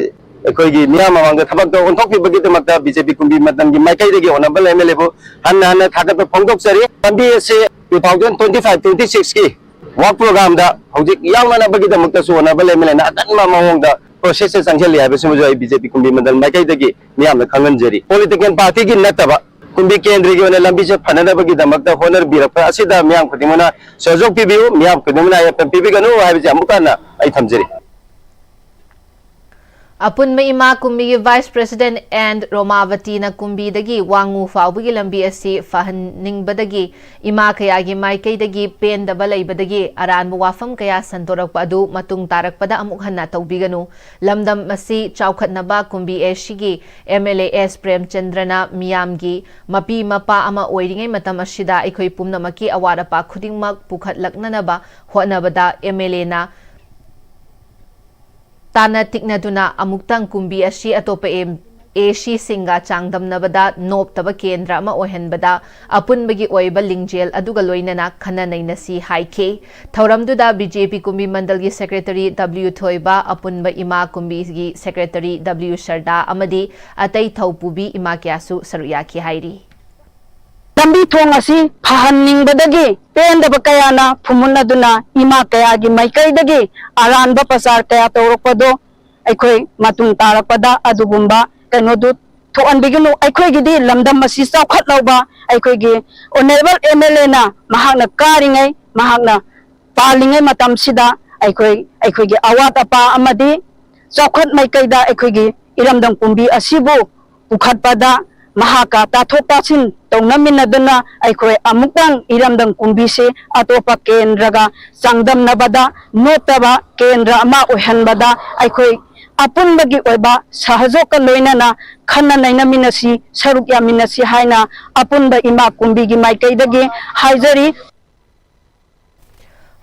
ꯑꯩꯈꯣꯏꯒꯤ ꯃꯤꯌꯥꯝ ꯃꯃꯥꯡꯗ ꯊꯕꯛꯇ ꯑꯣꯟꯊꯣꯛꯄꯤꯕꯒꯤꯗꯃꯛꯇ ꯕꯤ ꯖꯦ ꯄꯤ ꯀꯨꯝꯕꯤ ꯃꯟꯗꯜꯒꯤ ꯃꯥꯏꯀꯩꯗꯒꯤ ꯑꯣꯅꯔꯦꯕꯜ ꯑꯦꯝ ꯑꯦꯜ ꯑꯦꯕꯨ ꯍꯟꯅ ꯍꯟꯅ ꯊꯥꯒꯠꯄ ꯐꯣꯡꯗꯣꯛꯆꯔꯤ꯫ ꯂꯝꯕꯤ ꯑꯁꯤ two thousand twenty five twenty six ꯀꯤ ꯋꯥꯔꯛ ꯄ꯭ꯔꯣꯒ꯭ꯔꯥꯝꯗ ꯍꯧꯖꯤꯛ ꯌꯥꯎꯅꯅꯕꯒꯤꯗꯃꯛꯇꯁꯨ ꯑꯣꯅꯔꯦꯕꯜ ꯑꯦꯝ ꯑꯦꯜ ꯑꯦꯅ ꯑꯀꯟꯕ ꯃꯑꯣꯡꯗ ꯄ꯭ꯔꯣꯁꯦꯁꯁꯦ ꯆꯪꯁꯤꯜꯂꯤ ꯍꯥꯏꯕꯁꯤꯃꯁꯨ ꯑꯩ ꯕꯤ ꯖꯦ ꯄꯤ ꯀꯨꯝꯕꯤ ꯃꯟꯗꯜ ꯃꯥꯏꯀꯩꯗꯒꯤ ꯃꯤꯌꯥꯝꯗ ꯈꯪꯍꯟꯖꯔꯤ꯫ ꯄꯣꯂꯤꯇꯤꯀꯦꯜ ꯄꯥꯔꯇꯤꯒꯤ ꯅꯠꯇꯕ ꯀꯨꯝꯕꯤ ꯀꯦꯟꯗ꯭ꯔꯒꯤ ꯑꯣꯏꯅ ꯂꯝꯕꯤꯁꯦ ꯐꯅꯅꯕꯒꯤꯗꯃꯛꯇ ꯍꯣꯠꯅꯕꯤꯔꯛꯄ ꯑꯁꯤꯗ ꯃꯤꯌꯥꯝ ꯈꯨꯗꯤꯡꯃꯛꯅ ꯁꯍꯌꯣꯒ ꯄꯤꯕꯤꯌꯨ, ꯃꯤꯌꯥꯝ ꯈꯨꯗꯤꯡꯃꯛꯅ ꯑꯌꯦꯠꯄ ꯄꯤꯕꯤꯒꯅꯨ ꯍꯥꯏꯕꯁꯤ ꯑꯃꯨꯛ ꯍꯟꯅ ꯑꯩ ꯊꯝꯖꯔꯤ꯫ ꯑꯄꯨꯟꯕ ꯏꯃꯥ ꯀꯨꯝꯕꯤꯒꯤ ꯚꯥꯏꯁ ꯄ꯭ꯔꯦꯁꯤꯗꯦꯟꯠ ꯑꯦꯟ ꯔꯣꯃꯥꯕꯇꯤꯅ ꯀꯨꯝꯕꯤꯗꯒꯤ ꯋꯥꯉꯨ ꯐꯥꯎꯕꯒꯤ ꯂꯝꯕꯤ ꯑꯁꯤ ꯐꯍꯟꯅꯤꯡꯕꯗꯒꯤ ꯏꯃꯥ ꯀꯌꯥꯒꯤ ꯃꯥꯏꯀꯩꯗꯒꯤ ꯄꯦꯟꯗꯕ ꯂꯩꯕꯗꯒꯤ ꯑꯔꯥꯟꯕ ꯋꯥꯐꯝ ꯀꯌꯥ ꯁꯟꯗꯣꯔꯛꯄ ꯑꯗꯨ ꯃꯇꯨꯡ ꯇꯥꯔꯛꯄꯗ ꯑꯃꯨꯛ ꯍꯟꯅ ꯇꯧꯕꯤꯒꯅꯨ꯫ ꯂꯝꯗꯝ ꯑꯁꯤ ꯆꯥꯎꯈꯠꯅꯕ ꯀꯨꯝꯕꯤ ꯑꯦꯁꯤꯒꯤ ꯑꯦꯝ ꯑꯦꯜ ꯑꯦ ꯑꯦꯁ ꯄ꯭ꯔꯦꯝꯆꯟꯗ꯭ꯔꯅ ꯃꯤꯌꯥꯝꯒꯤ ꯃꯄꯤ ꯃꯄꯥ ꯑꯃ ꯑꯣꯏꯔꯤꯉꯩ ꯃꯇꯝ ꯑꯁꯤꯗ ꯑꯩꯈꯣꯏ ꯄꯨꯝꯅꯃꯛꯀꯤ ꯑꯋꯥꯠ ꯑꯄꯥ ꯈꯨꯗꯤꯡꯃꯛ ꯄꯨꯈꯠꯂꯛꯅꯅꯕ ꯍꯣꯠꯅꯕꯗ ꯑꯦꯝ ꯑꯦꯜ ꯑꯦꯅ ꯇꯥꯟꯅ ꯇꯤꯛꯅꯗꯨꯅ ꯑꯃꯨꯛꯇꯪ ꯀꯨꯝꯕꯤ ꯑꯁꯤ ꯑꯇꯣꯞꯄ ꯑꯦꯝ ꯑꯦ ꯁꯤꯁꯤꯡꯒ ꯆꯥꯡꯗꯝꯅꯕꯗ ꯅꯣꯞꯇꯕ ꯀꯦꯟꯗ꯭ꯔ ꯑꯃ ꯑꯣꯏꯍꯟꯕꯗ ꯑꯄꯨꯟꯕꯒꯤ ꯑꯣꯏꯕ ꯂꯤꯡꯖꯦꯜ ꯑꯗꯨꯒ ꯂꯣꯏꯅꯅ ꯈꯟꯅ ꯅꯩꯅꯁꯤ ꯍꯥꯏꯈꯤ꯫ ꯊꯧꯔꯝꯗꯨꯗ ꯕꯤ ꯖꯦ ꯄꯤ ꯀꯨꯝꯕꯤ ꯃꯟꯗꯜꯒꯤ ꯁꯦꯀ꯭ꯔꯦꯇꯔꯤ ꯗꯕ꯭ꯂꯤꯌꯨ ꯊꯣꯏꯕ, ꯑꯄꯨꯟꯕ ꯏꯃꯥ ꯀꯨꯝꯕꯤꯒꯤ ꯁꯦꯀ꯭ꯔꯦꯇꯔꯤ ꯗꯕ꯭ꯂꯤꯌꯨ ꯁꯔꯗꯥ ꯑꯃꯗꯤ ꯑꯇꯩ ꯊꯧꯄꯨꯕꯤ ꯏꯃꯥ ꯀꯌꯥꯁꯨ ꯁꯔꯨꯛ ꯌꯥꯈꯤ ꯍꯥꯏꯔꯤ꯫ ꯂꯝꯕꯤ ꯊꯣꯡ ꯑꯁꯤ ꯐꯍꯟꯅꯤꯡꯕꯗꯒꯤ ꯄꯦꯟꯗꯕ ꯀꯌꯥꯅ ꯐꯨꯝꯃꯨꯟꯅꯗꯨꯅ ꯏꯃꯥ ꯀꯌꯥꯒꯤ ꯃꯥꯏꯀꯩꯗꯒꯤ ꯑꯔꯥꯟꯕ ꯄ꯭ꯔꯆꯥꯔ ꯀꯌꯥ ꯇꯧꯔꯛꯄꯗꯣ ꯑꯩꯈꯣꯏ ꯃꯇꯨꯡ ꯇꯥꯔꯛꯄꯗ ꯑꯗꯨꯒꯨꯝꯕ ꯀꯩꯅꯣꯗꯨ ꯊꯣꯛꯍꯟꯕꯤꯒꯅꯨ꯫ ꯑꯩꯈꯣꯏꯒꯤꯗꯤ ꯂꯝꯗꯝ ꯑꯁꯤ ꯆꯥꯎꯈꯠꯅꯕ ꯑꯩꯈꯣꯏꯒꯤ ꯑꯣꯅꯔꯦꯕꯜ ꯑꯦꯝ ꯑꯦꯜ ꯑꯦꯅ ꯃꯍꯥꯛꯅ ꯀꯥꯔꯤꯉꯩ ꯃꯍꯥꯛꯅ ꯄꯥꯜꯂꯤꯉꯩ ꯃꯇꯝꯁꯤꯗ ꯑꯩꯈꯣꯏ ꯑꯩꯈꯣꯏꯒꯤ ꯑꯋꯥꯠ ꯑꯄꯥ ꯑꯃꯗꯤ ꯆꯥꯎꯈꯠ ꯃꯥꯏꯀꯩꯗ ꯑꯩꯈꯣꯏꯒꯤ ꯏꯔꯝꯗꯝ ꯀꯨꯝꯕꯤ ꯑꯁꯤꯕꯨ ꯄꯨꯈꯠꯄꯗ ꯃꯍꯥꯛꯀ ꯇꯥꯊꯣꯛ ꯇꯥꯁꯤꯟ ꯇꯧꯅꯃꯤꯟꯅꯗꯨꯅ ꯑꯩꯈꯣꯏ ꯑꯃꯨꯛꯇꯪ ꯏꯔꯝꯗꯝ ꯀꯨꯝꯕꯤꯁꯤ ꯑꯇꯣꯞꯄ ꯀꯦꯟꯗ꯭ꯔꯒ ꯆꯥꯡꯗꯝꯅꯕꯗ ꯅꯣꯞꯇꯕ ꯀꯦꯟꯗ꯭ꯔ ꯑꯃ ꯑꯣꯏꯍꯟꯕꯗ ꯑꯩꯈꯣꯏ ꯑꯄꯨꯟꯕꯒꯤ ꯑꯣꯏꯕ ꯁꯍꯖꯣꯛꯀ ꯂꯣꯏꯅꯅ ꯈꯟꯅ ꯅꯩꯅꯃꯤꯟꯅꯁꯤ, ꯁꯔꯨꯛ ꯌꯥꯃꯤꯟꯅꯁꯤ ꯍꯥꯏꯅ ꯑꯄꯨꯟꯕ ꯏꯃꯥ ꯀꯨꯝꯕꯤꯒꯤ ꯃꯥꯏꯀꯩꯗꯒꯤ ꯍꯥꯏꯖꯔꯤ꯫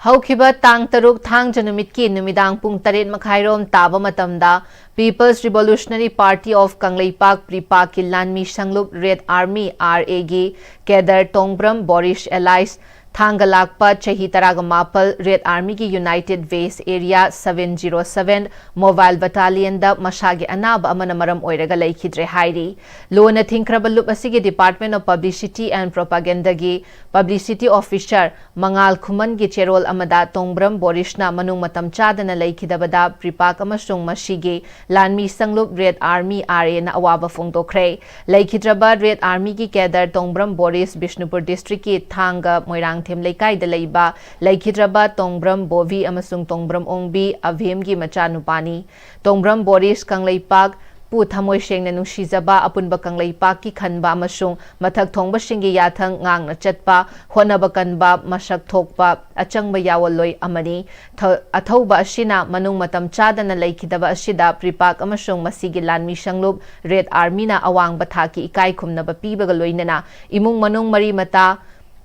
ꯍꯧꯈꯤꯕ ꯇꯥꯡ ꯇꯔꯨꯛ ꯊꯥꯡꯖ ꯅꯨꯃꯤꯠꯀꯤ ꯅꯨꯃꯤꯗꯥꯡ ꯄꯨꯡ ꯇꯔꯦꯠ ꯃꯈꯥꯏꯔꯣꯝ ꯇꯥꯕ ꯃꯇꯝꯗ People's Revolutionary Party of Kangleipak, ꯄ꯭ꯔꯤꯄꯥꯛꯀꯤ ꯂꯥꯟꯃꯤ ꯁꯪꯂꯨꯞ Red Army, R A ꯒꯤ cadre ꯇꯣꯡꯕ꯭ꯔꯝ ꯕꯣꯔꯤꯁ alias ꯊꯥꯡꯒ ꯂꯥꯛꯄ ꯆꯍꯤ ꯇꯔꯥꯒ ꯃꯥꯄꯜ, Red Army ꯒꯤ United Base Area seven zero seven Mobile Battalion ꯗ ꯃꯁꯥꯒꯤ ꯑꯅꯥꯕ ꯑꯃꯅ ꯃꯔꯝ ꯑꯣꯏꯔꯒ ꯂꯩꯈꯤꯗ꯭ꯔꯦ ꯍꯥꯏꯔꯤ꯫ ꯂꯣꯟꯅ ꯊꯤꯡꯈ꯭ꯔꯕ ꯂꯨꯞ ꯑꯁꯤꯒꯤ Department of Publicity and Propaganda ꯒꯤ Publicity Officer ꯃꯉꯥꯜ ꯈꯨꯃꯟꯒꯤ ꯆꯦꯔꯣꯜ ꯑꯃꯗ ꯇꯣꯡꯕ꯭ꯔꯝ ꯕꯣꯔꯤꯁꯅ ꯃꯅꯨꯡ ꯃꯇꯝ ꯆꯥꯗꯅ ꯂꯩꯈꯤꯗꯕꯗ ꯄ꯭ꯔꯤꯄꯥꯛ ꯑꯃꯁꯨꯡ ꯃꯁꯤꯒꯤ ꯂꯥꯟꯃꯤ ꯁꯪꯂꯨꯞ Red Army, R A ꯅ ꯑꯋꯥꯕ ꯐꯣꯡꯗꯣꯛꯈ꯭ꯔꯦ꯫ ꯂꯩꯈꯤꯗ꯭ꯔꯕ Red Army ꯒꯤ cadre ꯇꯣꯡꯕ꯭ꯔꯝ ꯕꯣꯔꯤꯁ ꯕꯤꯁꯅꯨꯄꯨꯔ district ꯀꯤ ꯊꯥꯡꯒ ꯃꯣꯏꯔꯥꯡꯊꯦꯝ ꯂꯩꯀꯥꯏꯗ ꯂꯩꯕ ꯂꯩꯈꯤꯗ꯭ꯔꯕ ꯇꯣꯡꯕ꯭ꯔꯝ ꯕꯣꯕꯤ ꯑꯃꯁꯨꯡ ꯇꯣꯡꯕ꯭ꯔꯝ ꯑꯣꯡꯕꯤ ꯑꯚꯦꯝꯒꯤ ꯃꯆꯥꯅꯨꯄꯥꯅꯤ꯫ ꯇꯣꯡꯕ꯭ꯔꯝ ꯕꯣꯔꯤꯁ ꯀꯪꯂꯩꯄꯥꯛ ꯄꯨ ꯊꯃꯣꯏ ꯁꯦꯡꯅ ꯅꯨꯡꯁꯤꯖꯕ, ꯑꯄꯨꯟꯕ ꯀꯪꯂꯩꯄꯥꯛꯀꯤ ꯈꯟꯕ ꯑꯃꯁꯨꯡ ꯃꯊꯛ ꯊꯣꯡꯕꯁꯤꯡꯒꯤ ꯌꯥꯊꯪ ꯉꯥꯛꯅ ꯆꯠꯄ, ꯍꯣꯠꯅꯕ ꯀꯟꯕ, ꯃꯁꯛ ꯊꯣꯛꯄ, ꯑꯆꯪꯕ ꯌꯥꯑꯣꯜꯂꯣꯏ ꯑꯃꯅꯤ꯫ ꯊ-, ꯑꯊꯧꯕ ꯑꯁꯤꯅ ꯃꯅꯨꯡ ꯃꯇꯝ ꯆꯥꯗꯅ ꯂꯩꯈꯤꯗꯕ ꯑꯁꯤꯗ ꯄ꯭ꯔꯤꯄꯥꯛ ꯑꯃꯁꯨꯡ ꯃꯁꯤꯒꯤ ꯂꯥꯟꯃꯤ ꯁꯪꯂꯨꯞ Red Army ꯅ ꯑꯋꯥꯡꯕ ꯊꯥꯛꯀꯤ ꯏꯀꯥꯏ ꯈꯨꯝꯅꯕ ꯄꯤꯕꯒ ꯂꯣꯏꯅꯅ ꯏꯃꯨꯡ ꯃꯅꯨꯡ, ꯃꯔꯤ ꯃꯇꯥ,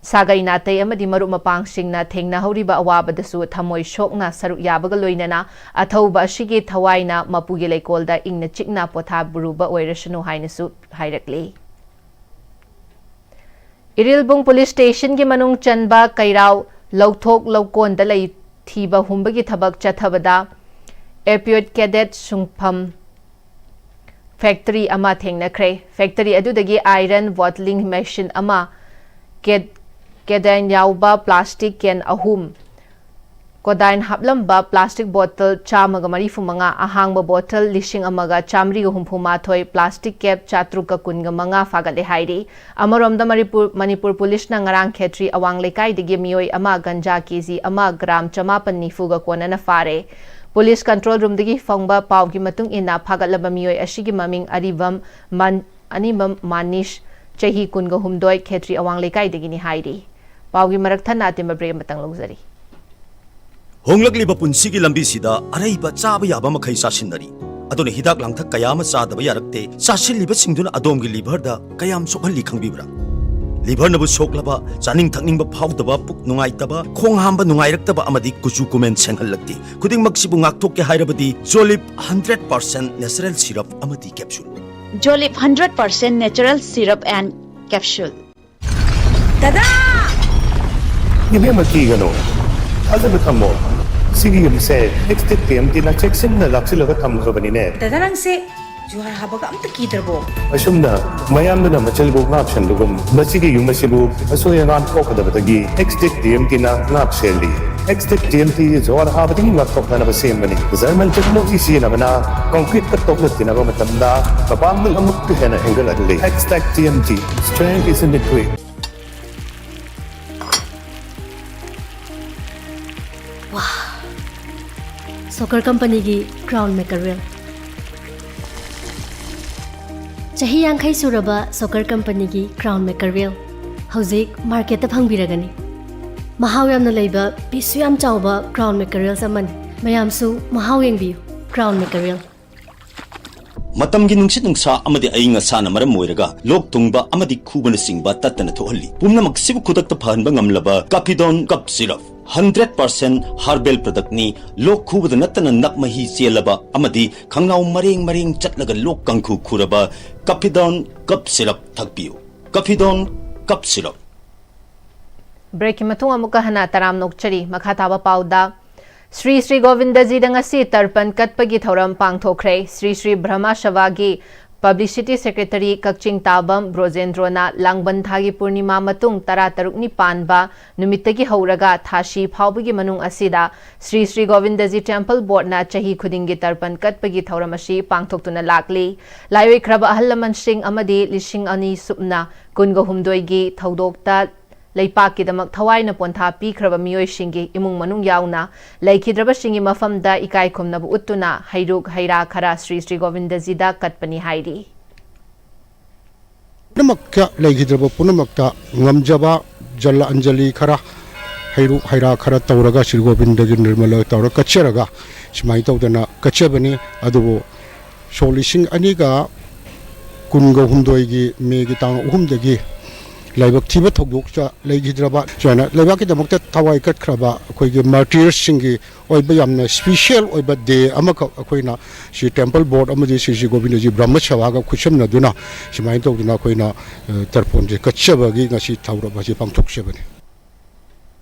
ꯁꯥꯒꯩ ꯅꯥꯇꯩ ꯑꯃꯗꯤ ꯃꯔꯨꯞ ꯃꯄꯥꯡꯁꯤꯡꯅ ꯊꯦꯡꯅꯍꯧꯔꯤꯕ ꯑꯋꯥꯕꯗꯁꯨ ꯊꯃꯣꯏ ꯁꯣꯛꯅ ꯁꯔꯨꯛ ꯌꯥꯕꯒ ꯂꯣꯏꯅꯅ ꯑꯊꯧꯕ ꯑꯁꯤꯒꯤ ꯊꯋꯥꯏꯅ ꯃꯄꯨꯒꯤ ꯂꯩꯀꯣꯜꯗ ꯏꯪꯅ ꯆꯤꯛꯅ ꯄꯣꯊꯥꯕꯔꯨꯕ ꯑꯣꯏꯔꯁꯅꯨ ꯍꯥꯏꯅꯁꯨ ꯍꯥꯏꯔꯛꯂꯤ꯫ ꯏꯔꯤꯜꯕꯨꯡ Police Station ꯒꯤ ꯃꯅꯨꯡ ꯆꯟꯕ ꯀꯩꯔꯥꯎ ꯂꯧꯊꯣꯛ ꯂꯧꯀꯣꯟꯗ ꯂꯩ ꯊꯤꯕ ꯍꯨꯝꯕꯒꯤ ꯊꯕꯛ ꯆꯠꯊꯕꯗ Opioid cadet ꯁꯨꯡꯐꯝ factory ꯑꯃ ꯊꯦꯡꯅꯈ꯭ꯔꯦ꯫ Factory ꯑꯗꯨꯗꯒꯤ iron bottling machine ꯑꯃ, ꯀꯦ-, cadeine ꯌꯥꯎꯕ plastic can ꯑꯍꯨꯝ, Codeine ꯍꯥꯞꯂꯝꯕ plastic bottle ꯆꯥꯝꯃꯒ ꯃꯔꯤꯐꯨ ꯃꯉꯥ, ꯑꯍꯥꯡꯕ bottle ꯂꯤꯁꯤꯡ ꯑꯃꯒ ꯆꯥꯃꯔꯤꯒ ꯍꯨꯝꯐꯨ ꯃꯥꯊꯣꯏ, plastic cap ꯆꯥꯇ꯭ꯔꯨꯛꯀ ꯀꯨꯟꯒ ꯃꯉꯥ ꯐꯥꯒꯠꯂꯦ ꯍꯥꯏꯔꯤ꯫ ꯑꯃꯔꯣꯝꯗ ꯃꯅꯤꯄꯨꯔ, ꯃꯅꯤꯄꯨꯔ ꯄꯨꯂꯤꯁꯅ ꯉꯔꯥꯡ ꯈꯦꯇ꯭ꯔꯤ ꯑꯋꯥꯡ ꯂꯩꯀꯥꯏꯗꯒꯤ ꯃꯤꯑꯣꯏ ꯑꯃ ꯒꯟꯖꯥ ꯀꯦꯖꯤ ꯑꯃ ꯒ꯭ꯔꯥꯝ ꯆꯃꯥꯄꯟ ꯅꯤꯐꯨꯒ ꯀꯣꯟꯅꯅ ꯐꯥꯔꯦ꯫ ꯄꯨꯂꯤꯁ control roomꯗꯒꯤ ꯐꯪꯕ ꯄꯥꯎꯒꯤ ꯃꯇꯨꯡ ꯏꯟꯅ, ꯐꯥꯒꯠꯂꯕ ꯃꯤꯑꯣꯏ ꯑꯁꯤꯒꯤ ꯃꯃꯤꯡ ꯑꯔꯤꯕꯝ ꯃꯟ-, ꯑꯅꯤꯃꯝ ꯃꯥꯅꯤꯁ, ꯆꯍꯤ ꯀꯨꯟꯒ ꯍꯨꯝꯗꯣꯏ, ꯈꯦꯇ꯭ꯔꯤ ꯑꯋꯥꯡ ꯂꯩꯀꯥꯏꯗꯒꯤꯅꯤ ꯍꯥꯏꯔꯤ꯫ ꯄꯥꯎꯒꯤ ꯃꯔꯛ ꯊꯠꯅ ꯑꯇꯦꯟꯕ break ꯑꯃꯇꯪ ꯂꯧꯖꯔꯤ꯫ ꯍꯣꯡꯂꯛꯂꯤꯕ ꯄꯨꯟꯁꯤꯒꯤ ꯂꯝꯕꯤꯁꯤꯗ ꯑꯔꯩꯕ ꯆꯥꯕ ꯌꯥꯕ ꯃꯈꯩ ꯆꯥꯁꯤꯟꯅꯔꯤ꯫ ꯑꯗꯨꯅ ꯍꯤꯗꯥꯛ ꯂꯥꯡꯊꯛ ꯀꯌꯥ ꯑꯃ ꯆꯥꯗꯕ ꯌꯥꯔꯛꯇꯦ꯫ ꯆꯥꯁꯤꯜꯂꯤꯕꯁꯤꯡꯗꯨꯅ ꯑꯗꯣꯝꯒꯤ liverꯗ ꯀꯌꯥꯝ ꯁꯣꯛꯍꯜꯂꯤ ꯈꯪꯕꯤꯕ꯭ꯔꯥ? Liverꯅꯕꯨ ꯁꯣꯛꯂꯕ, ꯆꯥꯅꯤꯡ ꯊꯛꯅꯤꯡꯕ ꯐꯥꯎꯗꯕ, ꯄꯨꯛ ꯅꯨꯡꯉꯥꯏꯇꯕ, ꯈꯣꯡ ꯍꯥꯝꯕ ꯅꯨꯡꯉꯥꯏꯔꯛꯇꯕ ꯑꯃꯗꯤ ꯀꯨꯆꯨ ꯀꯨꯃꯦꯟ ꯁꯦꯡꯍꯜꯂꯛꯇꯦ꯫ ꯈꯨꯗꯤꯡꯃꯛꯁꯤꯕꯨ ꯉꯥꯛꯊꯣꯛꯀꯦ ꯍꯥꯏꯔꯕꯗꯤ Jolib hundred percent natural syrup ꯑꯃꯗꯤ capsule꯫ Jolib hundred percent natural syrup and capsule꯫ ꯗꯗꯥ! ꯏꯕꯦꯝꯃ, ꯀꯤꯒꯅꯨ, ꯊꯥꯖꯕ ꯊꯝꯃꯣ꯫ ꯁꯤꯒꯤ ꯌꯨꯝꯁꯦ Extech TMTꯅ ꯆꯦꯛꯁꯤꯟꯅ ꯂꯥꯛꯁꯤꯜꯂꯒ ꯊꯝꯈ꯭ꯔꯕꯅꯤꯅꯦ꯫ ꯗꯗꯥ, ꯅꯪꯁꯦ ꯖꯨꯍꯥꯔ ꯍꯥꯕꯒ ꯑꯝꯇ ꯀꯤꯗ꯭ꯔꯕꯣ? ꯑꯁꯨꯝꯅ ꯃꯌꯥꯝꯗꯨꯅ ꯃꯆꯜꯕꯨ ꯉꯥꯛꯁꯦꯟꯕꯒꯨꯝ, ꯃꯁꯤꯒꯤ ꯌꯨꯝ ꯑꯁꯤꯕꯨ ꯑꯁꯣꯏ ꯑꯉꯥꯝ ꯊꯣꯛꯀꯗꯕꯗꯒꯤ Extech TMTꯅ ꯉꯥꯛ ꯁꯦꯜꯂꯤ꯫ Extech TMT ꯖꯨꯍꯥꯔ ꯍꯥꯕꯗꯒꯤ ꯉꯥꯛꯊꯣꯛꯅꯅꯕ ꯁꯦꯝꯕꯅꯤ꯫ German technology ꯁꯤꯖꯤꯟꯅꯕꯅ concreteꯀ ꯇꯣꯛꯅ ꯇꯤꯟꯅꯕ ꯃꯇꯝꯗ ꯃꯄꯥꯡꯒꯜ ꯑꯃꯨꯛꯀ ꯍꯦꯟꯅ ꯍꯦꯟꯒꯠꯍꯜꯂꯤ꯫ Extech TMT, strength is in the grit꯫ ꯋꯥ! ꯁꯣꯀꯔ ꯀꯝꯄꯅꯤꯒꯤ Crown Mackerel꯫ ꯆꯍꯤ ꯌꯥꯡꯈꯩ ꯁꯨꯔꯕ ꯁꯣꯀꯔ ꯀꯝꯄꯅꯤꯒꯤ Crown Mackerel ꯍꯧꯖꯤꯛ marketꯇ ꯐꯪꯕꯤꯔꯒꯅꯤ꯫ ꯃꯍꯥꯎ ꯌꯥꯝꯅ ꯂꯩꯕ, pieceꯁꯨ ꯌꯥꯝ ꯆꯥꯎꯕ Crown Mackerels ꯑꯃꯅꯤ꯫ ꯃꯌꯥꯝꯁꯨ ꯃꯍꯥꯎ ꯌꯦꯡꯕꯤꯌꯨ꯫ Crown Mackerel꯫ ꯃꯇꯝꯒꯤ ꯅꯨꯡꯁꯤꯠ ꯅꯨꯡꯁꯥ ꯑꯃꯗꯤ ꯑꯏꯪ ꯑꯁꯥꯅ ꯃꯔꯝ ꯑꯣꯏꯔꯒ ꯂꯣꯛ ꯊꯨꯡꯕ ꯑꯃꯗꯤ ꯈꯨꯕꯅꯆꯤꯡꯕ ꯇꯠꯇꯅ ꯊꯣꯛꯍꯜꯂꯤ꯫ ꯄꯨꯝꯅꯃꯛꯁꯤꯕꯨ ꯈꯨꯗꯛꯇ ꯐꯍꯟꯕ ꯉꯝꯂꯕ Capidon Cough Syrup, hundred percent herbal productꯅꯤ꯫ ꯂꯣꯛ ꯈꯨꯕꯗ ꯅꯠꯇꯅ ꯅꯞ ꯃꯍꯤ ꯆꯦꯜꯂꯕ ꯑꯃꯗꯤ ꯈꯪꯅꯥꯎ ꯃꯔꯦꯡ ꯃꯔꯦꯡ ꯆꯠꯂꯒ ꯂꯣꯛ ꯀꯥꯡꯈꯨ ꯈꯨꯔꯕ Capidon Cough Syrup ꯊꯛꯄꯤꯌꯨ꯫ Capidon Cough Syrup꯫ Breakꯀꯤ ꯃꯇꯨꯡ ꯑꯃꯨꯛꯀ ꯍꯟꯅ ꯇꯔꯥꯝꯅ ꯑꯣꯛꯆꯔꯤ꯫ ꯃꯈꯥ ꯇꯥꯕ ꯄꯥꯎꯗ, ꯁ꯭ꯔꯤ ꯁ꯭ꯔꯤ ꯒꯣꯕꯤꯟꯗꯖꯤꯗ ꯉꯁꯤ ꯇꯔꯄꯟ ꯀꯠꯄꯒꯤ ꯊꯧꯔꯝ ꯄꯥꯡꯊꯣꯛꯈ꯭ꯔꯦ꯫ ꯁ꯭ꯔꯤ ꯁ꯭ꯔꯤ ꯕ꯭ꯔꯍ꯭ꯃ ꯁꯚꯥꯒꯤ Publicity Secretary ꯀꯛꯆꯤꯡ ꯇꯥꯕꯝ ꯕ꯭ꯔꯣꯖꯦꯟꯗ꯭ꯔꯣꯅ ꯂꯥꯡꯕꯟ ꯊꯥꯒꯤ ꯄꯨꯔꯅꯤꯃꯥ ꯃꯇꯨꯡ ꯇꯔꯥꯇꯔꯨꯛꯅꯤ ꯄꯥꯟꯕ ꯅꯨꯃꯤꯠꯇꯒꯤ ꯍꯧꯔꯒ ꯊꯥꯁꯤ ꯐꯥꯎꯕꯒꯤ ꯃꯅꯨꯡ ꯑꯁꯤꯗ ꯁ꯭ꯔꯤ ꯁ꯭ꯔꯤ ꯒꯣꯕꯤꯟꯗꯖꯤ ꯇꯦꯝꯄꯜ ꯕꯣꯔꯗꯅ ꯆꯍꯤ ꯈꯨꯗꯤꯡꯒꯤ ꯇꯔꯄꯟ ꯀꯠꯄꯒꯤ ꯊꯧꯔꯝ ꯑꯁꯤ ꯄꯥꯡꯊꯣꯛꯇꯨꯅ ꯂꯥꯛꯂꯤ꯫ ꯂꯥꯏꯑꯣꯏꯈ꯭ꯔꯕ ꯑꯍꯜ ꯂꯃꯟꯁꯤꯡ ꯑꯃꯗꯤ ꯂꯤꯁꯤꯡ ꯑꯅꯤ ꯁꯨꯞꯅ ꯀꯨꯟꯒ ꯍꯨꯝꯗꯣꯏꯒꯤ ꯊꯧꯗꯣꯛꯇ ꯂꯩꯄꯥꯛꯀꯤꯗꯃꯛ ꯊꯋꯥꯏꯅ ꯄꯣꯟꯊꯥ ꯄꯤꯈ꯭ꯔꯕ ꯃꯤꯑꯣꯏꯁꯤꯡꯒꯤ ꯏꯃꯨꯡ ꯃꯅꯨꯡ ꯌꯥꯎꯅ ꯂꯩꯈꯤꯗ꯭ꯔꯕꯁꯤꯡꯒꯤ ꯃꯐꯝꯗ ꯏꯀꯥꯏ ꯈꯨꯝꯅꯕ ꯎꯠꯇꯨꯅ ꯍꯩꯔꯨꯛ ꯍꯩꯔꯥ ꯈꯔ ꯁ꯭ꯔꯤ ꯁ꯭ꯔꯤ ꯒꯣꯕꯤꯟꯗꯖꯤꯗ ꯀꯠꯄꯅꯤ ꯍꯥꯏꯔꯤ꯫ ꯄꯨꯝꯅꯃꯛꯇ, ꯂꯩꯈꯤꯗ꯭ꯔꯕ ꯄꯨꯝꯅꯃꯛꯇ ꯉꯝꯖꯕ ꯖꯂ ꯑꯟꯖꯂꯤ ꯈꯔ, ꯍꯩꯔꯨꯛ ꯍꯩꯔꯥ ꯈꯔ ꯇꯧꯔꯒ ꯁ꯭ꯔꯤ ꯒꯣꯕꯤꯟꯗꯒꯤ ꯅꯤꯔꯃꯂ ꯇꯧꯔꯒ ꯀꯠꯆꯔꯒ ꯁꯨꯃꯥꯏꯅ ꯇꯧꯗꯅ ꯀꯠꯆꯕꯅꯤ꯫ ꯑꯗꯨꯕꯨ ꯁꯣꯛ ꯂꯤꯁꯤꯡ ꯑꯅꯤꯒ ꯀꯨꯟꯒ ꯍꯨꯝꯗꯣꯏꯒꯤ ꯃꯦꯒꯤ ꯇꯥꯡ ꯑꯍꯨꯝꯗꯒꯤ ꯂꯥꯏꯕꯛ ꯊꯤꯕ ꯊꯧꯗꯣꯛꯇ ꯂꯩꯈꯤꯗ꯭ꯔꯕ, ꯁꯨꯃꯥꯏꯅ ꯂꯩꯕꯥꯛꯀꯤꯗꯃꯛꯇ ꯊꯋꯥꯏ ꯀꯠꯈ꯭ꯔꯕ ꯑꯩꯈꯣꯏꯒꯤ ꯃꯥꯔꯇꯤꯌꯔꯁꯤꯡꯒꯤ ꯑꯣꯏꯕ ꯌꯥꯝꯅ ꯁ꯭ꯄꯤꯁꯦꯜ ꯑꯣꯏꯕ ꯗꯦ ꯑꯃꯈꯛ ꯑꯩꯈꯣꯏꯅ ꯁꯤ ꯇꯦꯝꯄꯜ ꯕꯣꯔꯗ ꯑꯃꯗꯤ ꯁ꯭ꯔꯤ ꯁ꯭ꯔꯤ ꯒꯣꯕꯤꯟꯗꯖꯤ ꯕ꯭ꯔꯍ꯭ꯃ ꯁꯚꯥꯒ ꯈꯨꯠꯁꯝꯅꯗꯨꯅ ꯁꯨꯃꯥꯏꯅ ꯇꯧꯗꯅ ꯑꯩꯈꯣꯏꯅ, ꯑ, ꯇꯔꯄꯣꯟꯁꯦ ꯀꯠꯆꯕꯒꯤ ꯉꯁꯤ ꯊꯧꯔꯝ ꯑꯁꯤ ꯄꯥꯡꯊꯣꯛꯆꯕꯅꯤ꯫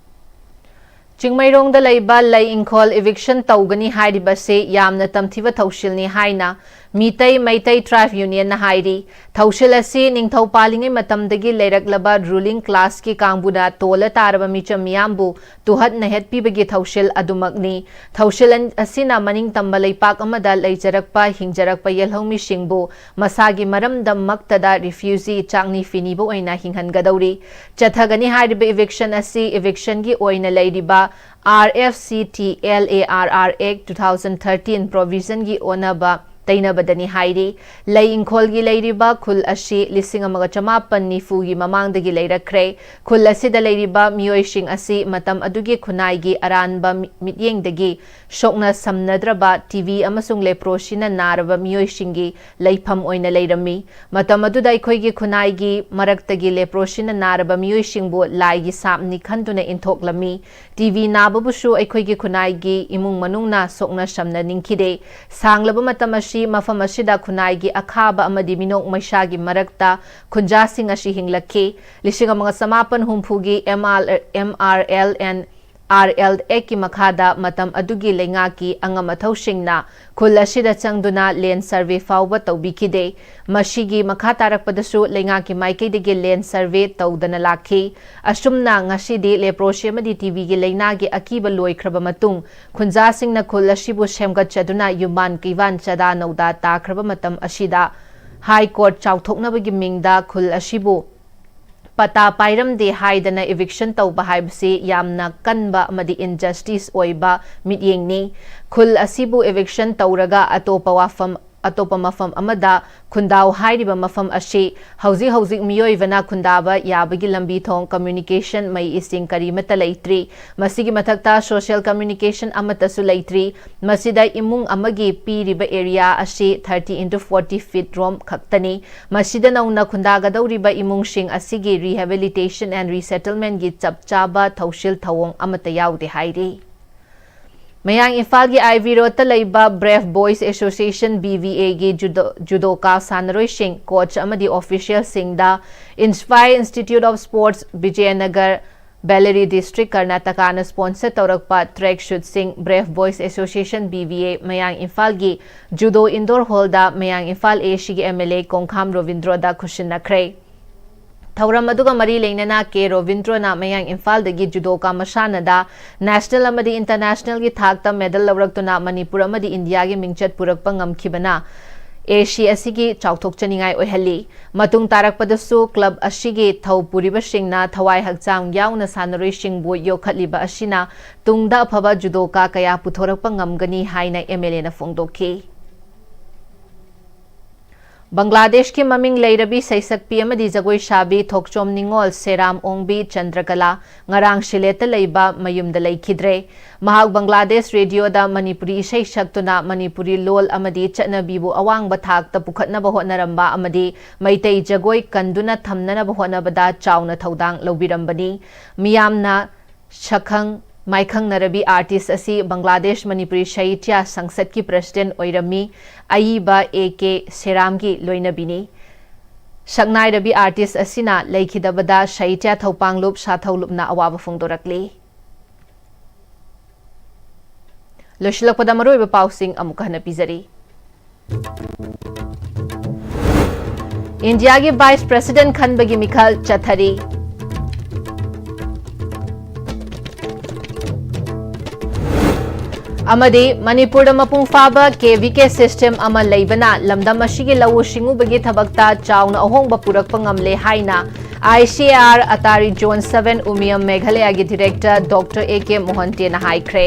ꯆꯤꯡꯃꯩꯔꯣꯡꯗ ꯂꯩꯕ ꯂꯩ ꯏꯪꯈꯣꯜ eviction ꯇꯧꯒꯅꯤ ꯍꯥꯏꯔꯤꯕꯁꯤ ꯌꯥꯝꯅ ꯇꯝꯊꯤꯕ ꯊꯧꯁꯤꯜꯅꯤ ꯍꯥꯏꯅ ꯃꯤꯇꯩ ꯃꯩꯇꯩ ꯇ꯭ꯔꯥꯏꯕ ꯌꯨꯅꯤꯌꯟꯅ ꯍꯥꯏꯔꯤ꯫ ꯊꯧꯁꯤꯜ ꯑꯁꯤ ꯅꯤꯡꯊꯧ ꯄꯥꯜꯂꯤꯉꯩ ꯃꯇꯝꯗꯒꯤ ꯂꯩꯔꯛꯂꯕ ꯔꯨꯂꯤꯡ ꯀ꯭ꯂꯥꯁꯀꯤ ꯀꯥꯡꯕꯨꯅ ꯇꯣꯜꯂ ꯇꯥꯔꯕ ꯃꯤꯆꯝ ꯃꯤꯌꯥꯝꯕꯨ ꯇꯨꯍꯠ ꯅꯩꯍꯠꯄꯤꯕꯒꯤ ꯊꯧꯁꯤꯜ ꯑꯗꯨꯃꯛꯅꯤ꯫ ꯊꯧꯁꯤꯜ ꯑꯁꯤꯅ ꯃꯅꯤꯡ ꯇꯝꯕ ꯂꯩꯄꯥꯛ ꯑꯃꯗ ꯂꯩꯖꯔꯛꯄ ꯍꯤꯡꯖꯔꯛꯄ ꯌꯦꯜꯍꯧꯃꯤꯁꯤꯡꯕꯨ ꯃꯁꯥꯒꯤ ꯃꯔꯝꯗꯝꯃꯛꯇꯗ refugee, ꯆꯥꯛꯅꯤ ꯐꯤꯅꯤꯕ ꯑꯣꯏꯅ ꯍꯤꯡꯍꯟꯒꯗꯧꯔꯤ꯫ ꯆꯠꯊꯒꯅꯤ ꯍꯥꯏꯔꯤꯕ eviction ꯑꯁꯤ evictionꯒꯤ ꯑꯣꯏꯅ ꯂꯩꯔꯤꯕ R F C T L A R R Act two thousand thirteen provisionꯒꯤ ꯑꯣꯟꯅꯕ ꯇꯩꯅꯕꯗꯅꯤ ꯍꯥꯏꯔꯤ꯫ ꯂꯩ ꯏꯪꯈꯣꯜꯒꯤ ꯂꯩꯔꯤꯕ ꯈꯨꯜ ꯑꯁꯤ ꯂꯤꯁꯤꯡ ꯑꯃꯒ ꯆꯃꯥꯄꯟ ꯅꯤꯐꯨꯒꯤ ꯃꯃꯥꯡꯗꯒꯤ ꯂꯩꯔꯛꯈ꯭ꯔꯦ꯫ ꯈꯨꯜ ꯑꯁꯤꯗ ꯂꯩꯔꯤꯕ ꯃꯤꯑꯣꯏꯁꯤꯡ ꯑꯁꯤ ꯃꯇꯝ ꯑꯗꯨꯒꯤ ꯈꯨꯟꯅꯥꯏꯒꯤ ꯑꯔꯥꯟꯕ ꯃꯤ-, ꯃꯤꯠꯌꯦꯡꯗꯒꯤ ꯁꯣꯛꯅ ꯁꯝꯅꯗ꯭ꯔꯕ ꯇꯤ ꯕꯤ ꯑꯃꯁꯨꯡ ꯂꯦꯄ꯭ꯔꯣꯁꯤꯅ ꯅꯥꯔꯕ ꯃꯤꯑꯣꯏꯁꯤꯡꯒꯤ ꯂꯩꯐꯝ ꯑꯣꯏꯅ ꯂꯩꯔꯝꯃꯤ꯫ ꯃꯇꯝ ꯑꯗꯨꯗ ꯑꯩꯈꯣꯏꯒꯤ ꯈꯨꯟꯅꯥꯏꯒꯤ ꯃꯔꯛꯇꯒꯤ ꯂꯦꯄ꯭ꯔꯣꯁꯤꯅ ꯅꯥꯔꯕ ꯃꯤꯑꯣꯏꯁꯤꯡꯕꯨ ꯂꯥꯏꯒꯤ ꯁꯥꯞꯅꯤ ꯈꯟꯗꯨꯅ ꯏꯟꯊꯣꯛꯂꯝꯃꯤ꯫ ꯇꯤ ꯕꯤ ꯅꯥꯕꯕꯨꯁꯨ ꯑꯩꯈꯣꯏꯒꯤ ꯈꯨꯟꯅꯥꯏꯒꯤ ꯏꯃꯨꯡ ꯃꯅꯨꯡꯅ ꯁꯣꯛꯅ ꯁꯝꯅꯅꯤꯡꯈꯤꯗꯦ꯫ ꯁꯥꯡꯂꯕ ꯃꯇꯝ ꯑꯁꯤ ꯃꯐꯝ ꯑꯁꯤꯗ ꯈꯨꯟꯅꯥꯏꯒꯤ ꯑꯈꯥꯕ ꯑꯃꯗꯤ ꯃꯤꯅꯣꯛ ꯃꯩꯁꯥꯒꯤ ꯃꯔꯛꯇ ꯈꯨꯟꯖꯥꯁꯤꯡ ꯑꯁꯤ ꯍꯤꯡꯂꯛꯈꯤ꯫ ꯂꯤꯁꯤꯡ ꯑꯃꯒ ꯆꯃꯥꯄꯟ ꯍꯨꯝꯐꯨꯒꯤ M R, M R L and R L ꯑꯦꯛꯀꯤ ꯃꯈꯥꯗ ꯃꯇꯝ ꯑꯗꯨꯒꯤ ꯂꯩꯉꯥꯛꯀꯤ ꯑꯉꯝ ꯑꯊꯧꯁꯤꯡꯅ ꯈꯨꯜ ꯑꯁꯤꯗ ꯆꯪꯗꯨꯅ ꯂꯦꯟ ꯁꯔꯚꯦ ꯐꯥꯎꯕ ꯇꯧꯕꯤꯈꯤꯗꯦ꯫ ꯃꯁꯤꯒꯤ ꯃꯈꯥ ꯇꯥꯔꯛꯄꯗꯁꯨ ꯂꯩꯉꯥꯛꯀꯤ ꯃꯥꯏꯀꯩꯗꯒꯤ ꯂꯦꯟ ꯁꯔꯚꯦ ꯇꯧꯗꯅ ꯂꯥꯛꯈꯤ꯫ ꯑꯁꯨꯝꯅ ꯉꯁꯤꯗꯤ ꯂꯦꯄ꯭ꯔꯣꯁꯤ ꯑꯃꯗꯤ ꯇꯤꯕꯤꯒꯤ ꯂꯩꯅꯥꯒꯤ ꯑꯀꯤꯕ ꯂꯣꯏꯈ꯭ꯔꯕ ꯃꯇꯨꯡ, ꯈꯨꯟꯖꯥꯁꯤꯡꯅ ꯈꯨꯜ ꯑꯁꯤꯕꯨ ꯁꯦꯝꯒꯠꯆꯗꯨꯅ ꯌꯨꯝꯕꯥꯟ ꯀꯩꯕꯥꯟ ꯆꯥꯗꯥ ꯅꯧꯗꯥ ꯇꯥꯈ꯭ꯔꯕ ꯃꯇꯝ ꯑꯁꯤꯗ, ꯍꯥꯏ ꯀꯣꯔꯠ ꯆꯥꯎꯊꯣꯛꯅꯕꯒꯤ ꯃꯤꯡꯗ ꯈꯨꯜ ꯑꯁꯤꯕꯨ ꯄꯇꯥ ꯄꯥꯏꯔꯝꯗꯦ ꯍꯥꯏꯗꯅ ꯏꯚꯤꯛꯁꯟ ꯇꯧꯕ ꯍꯥꯏꯕꯁꯤ ꯌꯥꯝꯅ ꯀꯟꯕ ꯑꯃꯗꯤ ꯏꯟꯖꯁꯇꯤꯁ ꯑꯣꯏꯕ ꯃꯤꯠꯌꯦꯡꯅꯤ꯫ ꯈꯨꯜ ꯑꯁꯤꯕꯨ ꯏꯚꯤꯛꯁꯟ ꯇꯧꯔꯒ ꯑꯇꯣꯞꯄ ꯋꯥꯐꯝ, ꯑꯇꯣꯞꯄ ꯃꯐꯝ ꯑꯃꯗ ꯈꯨꯟꯗꯥꯎ ꯍꯥꯏꯔꯤꯕ ꯃꯐꯝ ꯑꯁꯤ ꯍꯧꯖꯤꯛ ꯍꯧꯖꯤꯛ ꯃꯤꯑꯣꯏꯕꯅ ꯈꯨꯟꯗꯥꯕ ꯌꯥꯕꯒꯤ ꯂꯝꯕꯤ ꯊꯣꯡ, ꯀꯝꯃ꯭ꯌꯨꯅꯤꯀꯦꯁꯟ, ꯃꯩ ꯏꯁꯤꯡ ꯀꯔꯤꯃꯠꯇ ꯂꯩꯇ꯭ꯔꯤ꯫ ꯃꯁꯤꯒꯤ ꯃꯊꯛꯇ ꯁꯣꯁꯤꯌꯦꯜ ꯀꯝꯃ꯭ꯌꯨꯅꯤꯀꯦꯁꯟ ꯑꯃꯠꯇꯁꯨ ꯂꯩꯇ꯭ꯔꯤ꯫ ꯃꯁꯤꯗ ꯏꯃꯨꯡ ꯑꯃꯒꯤ ꯄꯤꯔꯤꯕ ꯑꯦꯔꯤꯌꯥ ꯑꯁꯤ ꯊꯥꯔꯇꯤ ꯏꯟꯇꯨ ꯐꯣꯔꯇꯤ ꯐꯤꯠ ꯔꯣꯝ ꯈꯛꯇꯅꯤ꯫ ꯃꯁꯤꯗ ꯅꯧꯅ ꯈꯨꯟꯗꯥꯒꯗꯧꯔꯤꯕ ꯏꯃꯨꯡꯁꯤꯡ ꯑꯁꯤꯒꯤ ꯔꯤꯍꯦꯕꯤꯂꯤꯇꯦꯁꯟ ꯑꯦꯟ ꯔꯤꯁꯦꯇꯜꯃꯦꯟꯒꯤ ꯆꯞ ꯆꯥꯕ ꯊꯧꯁꯤꯜ ꯊꯧꯑꯣꯡ ꯑꯃꯠꯇ ꯌꯥꯎꯗꯦ ꯍꯥꯏꯔꯤ꯫ ꯃꯌꯥꯡ ꯏꯝꯐꯥꯜꯒꯤ ꯑꯥꯏ ꯕꯤ ꯔꯣꯗꯇ ꯂꯩꯕ brave boys association, B B ꯑꯦꯒꯤ ꯖꯨꯗꯣ, ꯖꯨꯗꯣꯀꯥ ꯁꯥꯟꯅꯔꯣꯏꯁꯤꯡ, ꯀꯣꯆ ꯑꯃꯗꯤ ꯑꯣꯐꯤꯁꯤꯌꯦꯜꯁꯤꯡꯗ Inspire institute of sports, Vijayanagar, Bellary district ꯀꯔꯅꯥꯇꯀꯥꯅ ꯁ꯭ꯄꯣꯟꯁꯔ ꯇꯧꯔꯛꯄ ꯇ꯭ꯔꯦꯛ ꯁꯨꯠꯁꯤꯡ, brave boys association, B B A, ꯃꯌꯥꯡ ꯏꯝꯐꯥꯜꯒꯤ ꯖꯨꯗꯣ ꯏꯟꯗꯣꯔ ꯍꯣꯜꯗ ꯃꯌꯥꯡ ꯏꯝꯐꯥꯜ ꯑꯦ ꯁꯤꯒꯤ ꯑꯦꯝ ꯑꯦꯜ ꯑꯦ ꯀꯣꯡꯈꯥꯝ ꯔꯣꯕꯤꯟꯗ꯭ꯔꯣꯗ ꯈꯨꯠꯁꯤꯟꯅꯈ꯭ꯔꯦ꯫ ꯊꯧꯔꯝ ꯑꯗꯨꯒ ꯃꯔꯤ ꯂꯩꯅꯅ ꯀꯦ ꯔꯣꯕꯤꯟꯗ꯭ꯔꯣꯅ ꯃꯌꯥꯡ ꯏꯝꯐꯥꯜꯗꯒꯤ ꯖꯨꯗꯣꯀꯥ ꯃꯁꯥꯟꯅꯗ ꯅꯦꯁꯅꯦꯜ ꯑꯃꯗꯤ ꯏꯟꯇꯔꯅꯦꯁꯅꯦꯜꯒꯤ ꯊꯥꯛꯇ ꯃꯦꯗꯜ ꯂꯧꯔꯛꯇꯨꯅ ꯃꯅꯤꯄꯨꯔ ꯑꯃꯗꯤ ꯏꯟꯗꯤꯌꯥꯒꯤ ꯃꯤꯡꯆꯠ ꯄꯨꯔꯛꯄ ꯉꯝꯈꯤꯕꯅ ꯑꯦ ꯁꯤ ꯑꯁꯤꯒꯤ ꯆꯥꯎꯊꯣꯛꯆꯅꯤꯡꯉꯥꯏ ꯑꯣꯏꯍꯜꯂꯤ꯫ ꯃꯇꯨꯡ ꯇꯥꯔꯛꯄꯗꯁꯨ ꯀ꯭ꯂꯕ ꯑꯁꯤꯒꯤ ꯊꯧ ꯄꯨꯔꯤꯕꯁꯤꯡꯅ ꯊꯋꯥꯏ ꯍꯛꯆꯥꯡ ꯌꯥꯎꯅ ꯁꯥꯟꯅꯔꯣꯏꯁꯤꯡꯕꯨ ꯌꯣꯛꯈꯠꯂꯤꯕ ꯑꯁꯤꯅ ꯇꯨꯡꯗ ꯑꯐꯕ ꯖꯨꯗꯣꯀꯥ ꯀꯌꯥ ꯄꯨꯊꯣꯔꯛꯄ ꯉꯝꯒꯅꯤ ꯍꯥꯏꯅ ꯑꯦꯝ ꯑꯦꯜ ꯑꯦꯅ ꯐꯣꯡꯗꯣꯛꯈꯤ꯫ ꯕꯪꯒ꯭ꯂꯥꯗꯦꯁꯀꯤ ꯃꯃꯤꯡ ꯂꯩꯔꯕꯤ ꯁꯩꯁꯛꯄꯤ ꯑꯃꯗꯤ ꯖꯒꯣꯏ ꯁꯥꯕꯤ ꯊꯣꯛꯆꯣꯝ ꯅꯤꯉꯣꯜ ꯁꯦꯔꯥꯝ ꯑꯣꯡꯕꯤ ꯆꯟꯗ꯭ꯔꯀꯂꯥ ꯉꯔꯥꯡ ꯁꯤꯂꯦꯠꯇ ꯂꯩꯕ ꯃꯌꯨꯝꯗ ꯂꯩꯈꯤꯗ꯭ꯔꯦ꯫ ꯃꯍꯥꯛ ꯕꯪꯒ꯭ꯂꯥꯗꯦꯁ ꯔꯦꯗꯤꯑꯣꯗ ꯃꯅꯤꯄꯨꯔꯤ ꯏꯁꯩ ꯁꯛꯇꯨꯅ ꯃꯅꯤꯄꯨꯔꯤ ꯂꯣꯜ ꯑꯃꯗꯤ ꯆꯠꯅꯕꯤꯕꯨ ꯑꯋꯥꯡꯕ ꯊꯥꯛꯇ ꯄꯨꯈꯠꯅꯕ ꯍꯣꯠꯅꯔꯝꯕ ꯑꯃꯗꯤ ꯃꯩꯇꯩ ꯖꯒꯣꯏ ꯀꯟꯗꯨꯅ ꯊꯝꯅꯅꯕ ꯍꯣꯠꯅꯕꯗ ꯆꯥꯎꯅ ꯊꯧꯗꯥꯡ ꯂꯧꯕꯤꯔꯝꯕꯅꯤ꯫ ꯃꯤꯌꯥꯝꯅ ꯁꯛꯈꯪ ꯃꯥꯏꯈꯪꯅꯔꯕꯤ ꯑꯥꯔꯇꯤꯁ ꯑꯁꯤ ꯕꯪꯒ꯭ꯂꯥꯗꯦꯁ ꯃꯅꯤꯄꯨꯔꯤ ꯁꯥꯍꯤꯇ꯭ꯌ ꯁꯪꯁꯠꯀꯤ ꯄ꯭ꯔꯁꯤꯗꯦꯟꯠ ꯑꯣꯏꯔꯝꯃꯤ꯫ ꯑꯏꯕ ꯑꯦ ꯀꯦ ꯁꯦꯔꯥꯝꯒꯤ ꯂꯣꯏꯅꯕꯤꯅꯤ꯫ ꯁꯛꯅꯥꯏꯔꯕꯤ ꯑꯥꯔꯇꯤꯁ ꯑꯁꯤꯅ ꯂꯩꯈꯤꯗꯕꯗ ꯁꯥꯍꯤꯇ꯭ꯌ ꯊꯧꯄꯥꯡꯂꯨꯞ ꯁꯥꯊꯧꯂꯨꯞꯅ ꯑꯋꯥꯕ ꯐꯣꯡꯗꯣꯔꯛꯂꯤ꯫ ꯂꯣꯏꯁꯤꯜꯂꯛꯄꯗ ꯃꯔꯨꯑꯣꯏꯕ ꯄꯥꯎꯁꯤꯡ ꯑꯃꯨꯛꯀ ꯍꯟꯅ ꯄꯤꯖꯔꯤ꯫ ꯏꯟꯗꯤꯌꯥꯒꯤ ꯚꯥꯏꯁ ꯄ꯭ꯔꯦꯁꯤꯗꯦꯟꯠ ꯈꯟꯕꯒꯤ ꯃꯤꯈꯜ ꯆꯠꯊꯔꯤ꯫ ꯑꯃꯗꯤ ꯃꯅꯤꯄꯨꯔꯗ ꯃꯄꯨꯡ ꯐꯥꯕ ꯀꯦ ꯚꯤ ꯀꯦ ꯁꯤꯁꯇꯦꯝ ꯑꯃ ꯂꯩꯕꯅ ꯂꯝꯗꯝ ꯑꯁꯤꯒꯤ ꯂꯧꯎ ꯁꯤꯡꯎꯕꯒꯤ ꯊꯕꯛꯇ ꯆꯥꯎꯅ ꯑꯍꯣꯡꯕ ꯄꯨꯔꯛꯄ ꯉꯝꯂꯦ ꯍꯥꯏꯅ I C A R ATARI zone seven Umiam ꯃꯦꯘꯥꯂꯌꯥꯒꯤ ꯗꯤꯔꯦꯛꯇꯔ ꯗꯣꯛꯇꯔ ꯑꯦ ꯀꯦ ꯃꯣꯍꯟꯇꯦꯅ ꯍꯥꯏꯈ꯭ꯔꯦ꯫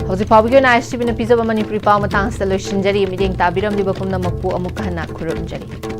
ꯍꯧꯖꯤꯛ ꯐꯥꯎꯕꯒꯤ ꯑꯣꯏꯅ ꯑꯥꯏ ꯑꯦꯁ ꯇꯤ ꯚꯤꯅ ꯄꯤꯖꯕ ꯃꯅꯤꯄꯨꯔꯤ ꯄꯥꯎ ꯃꯇꯥꯡꯁꯤꯗ ꯂꯣꯏꯁꯤꯟꯖꯔꯤ꯫ ꯃꯤꯠꯌꯦꯡ ꯇꯥꯕꯤꯔꯝꯂꯤꯕ ꯄꯨꯝꯅꯃꯛꯄꯨ ꯑꯃꯨꯛꯀ ꯍꯟꯅ ꯈꯨꯔꯨꯝꯖꯔꯤ꯫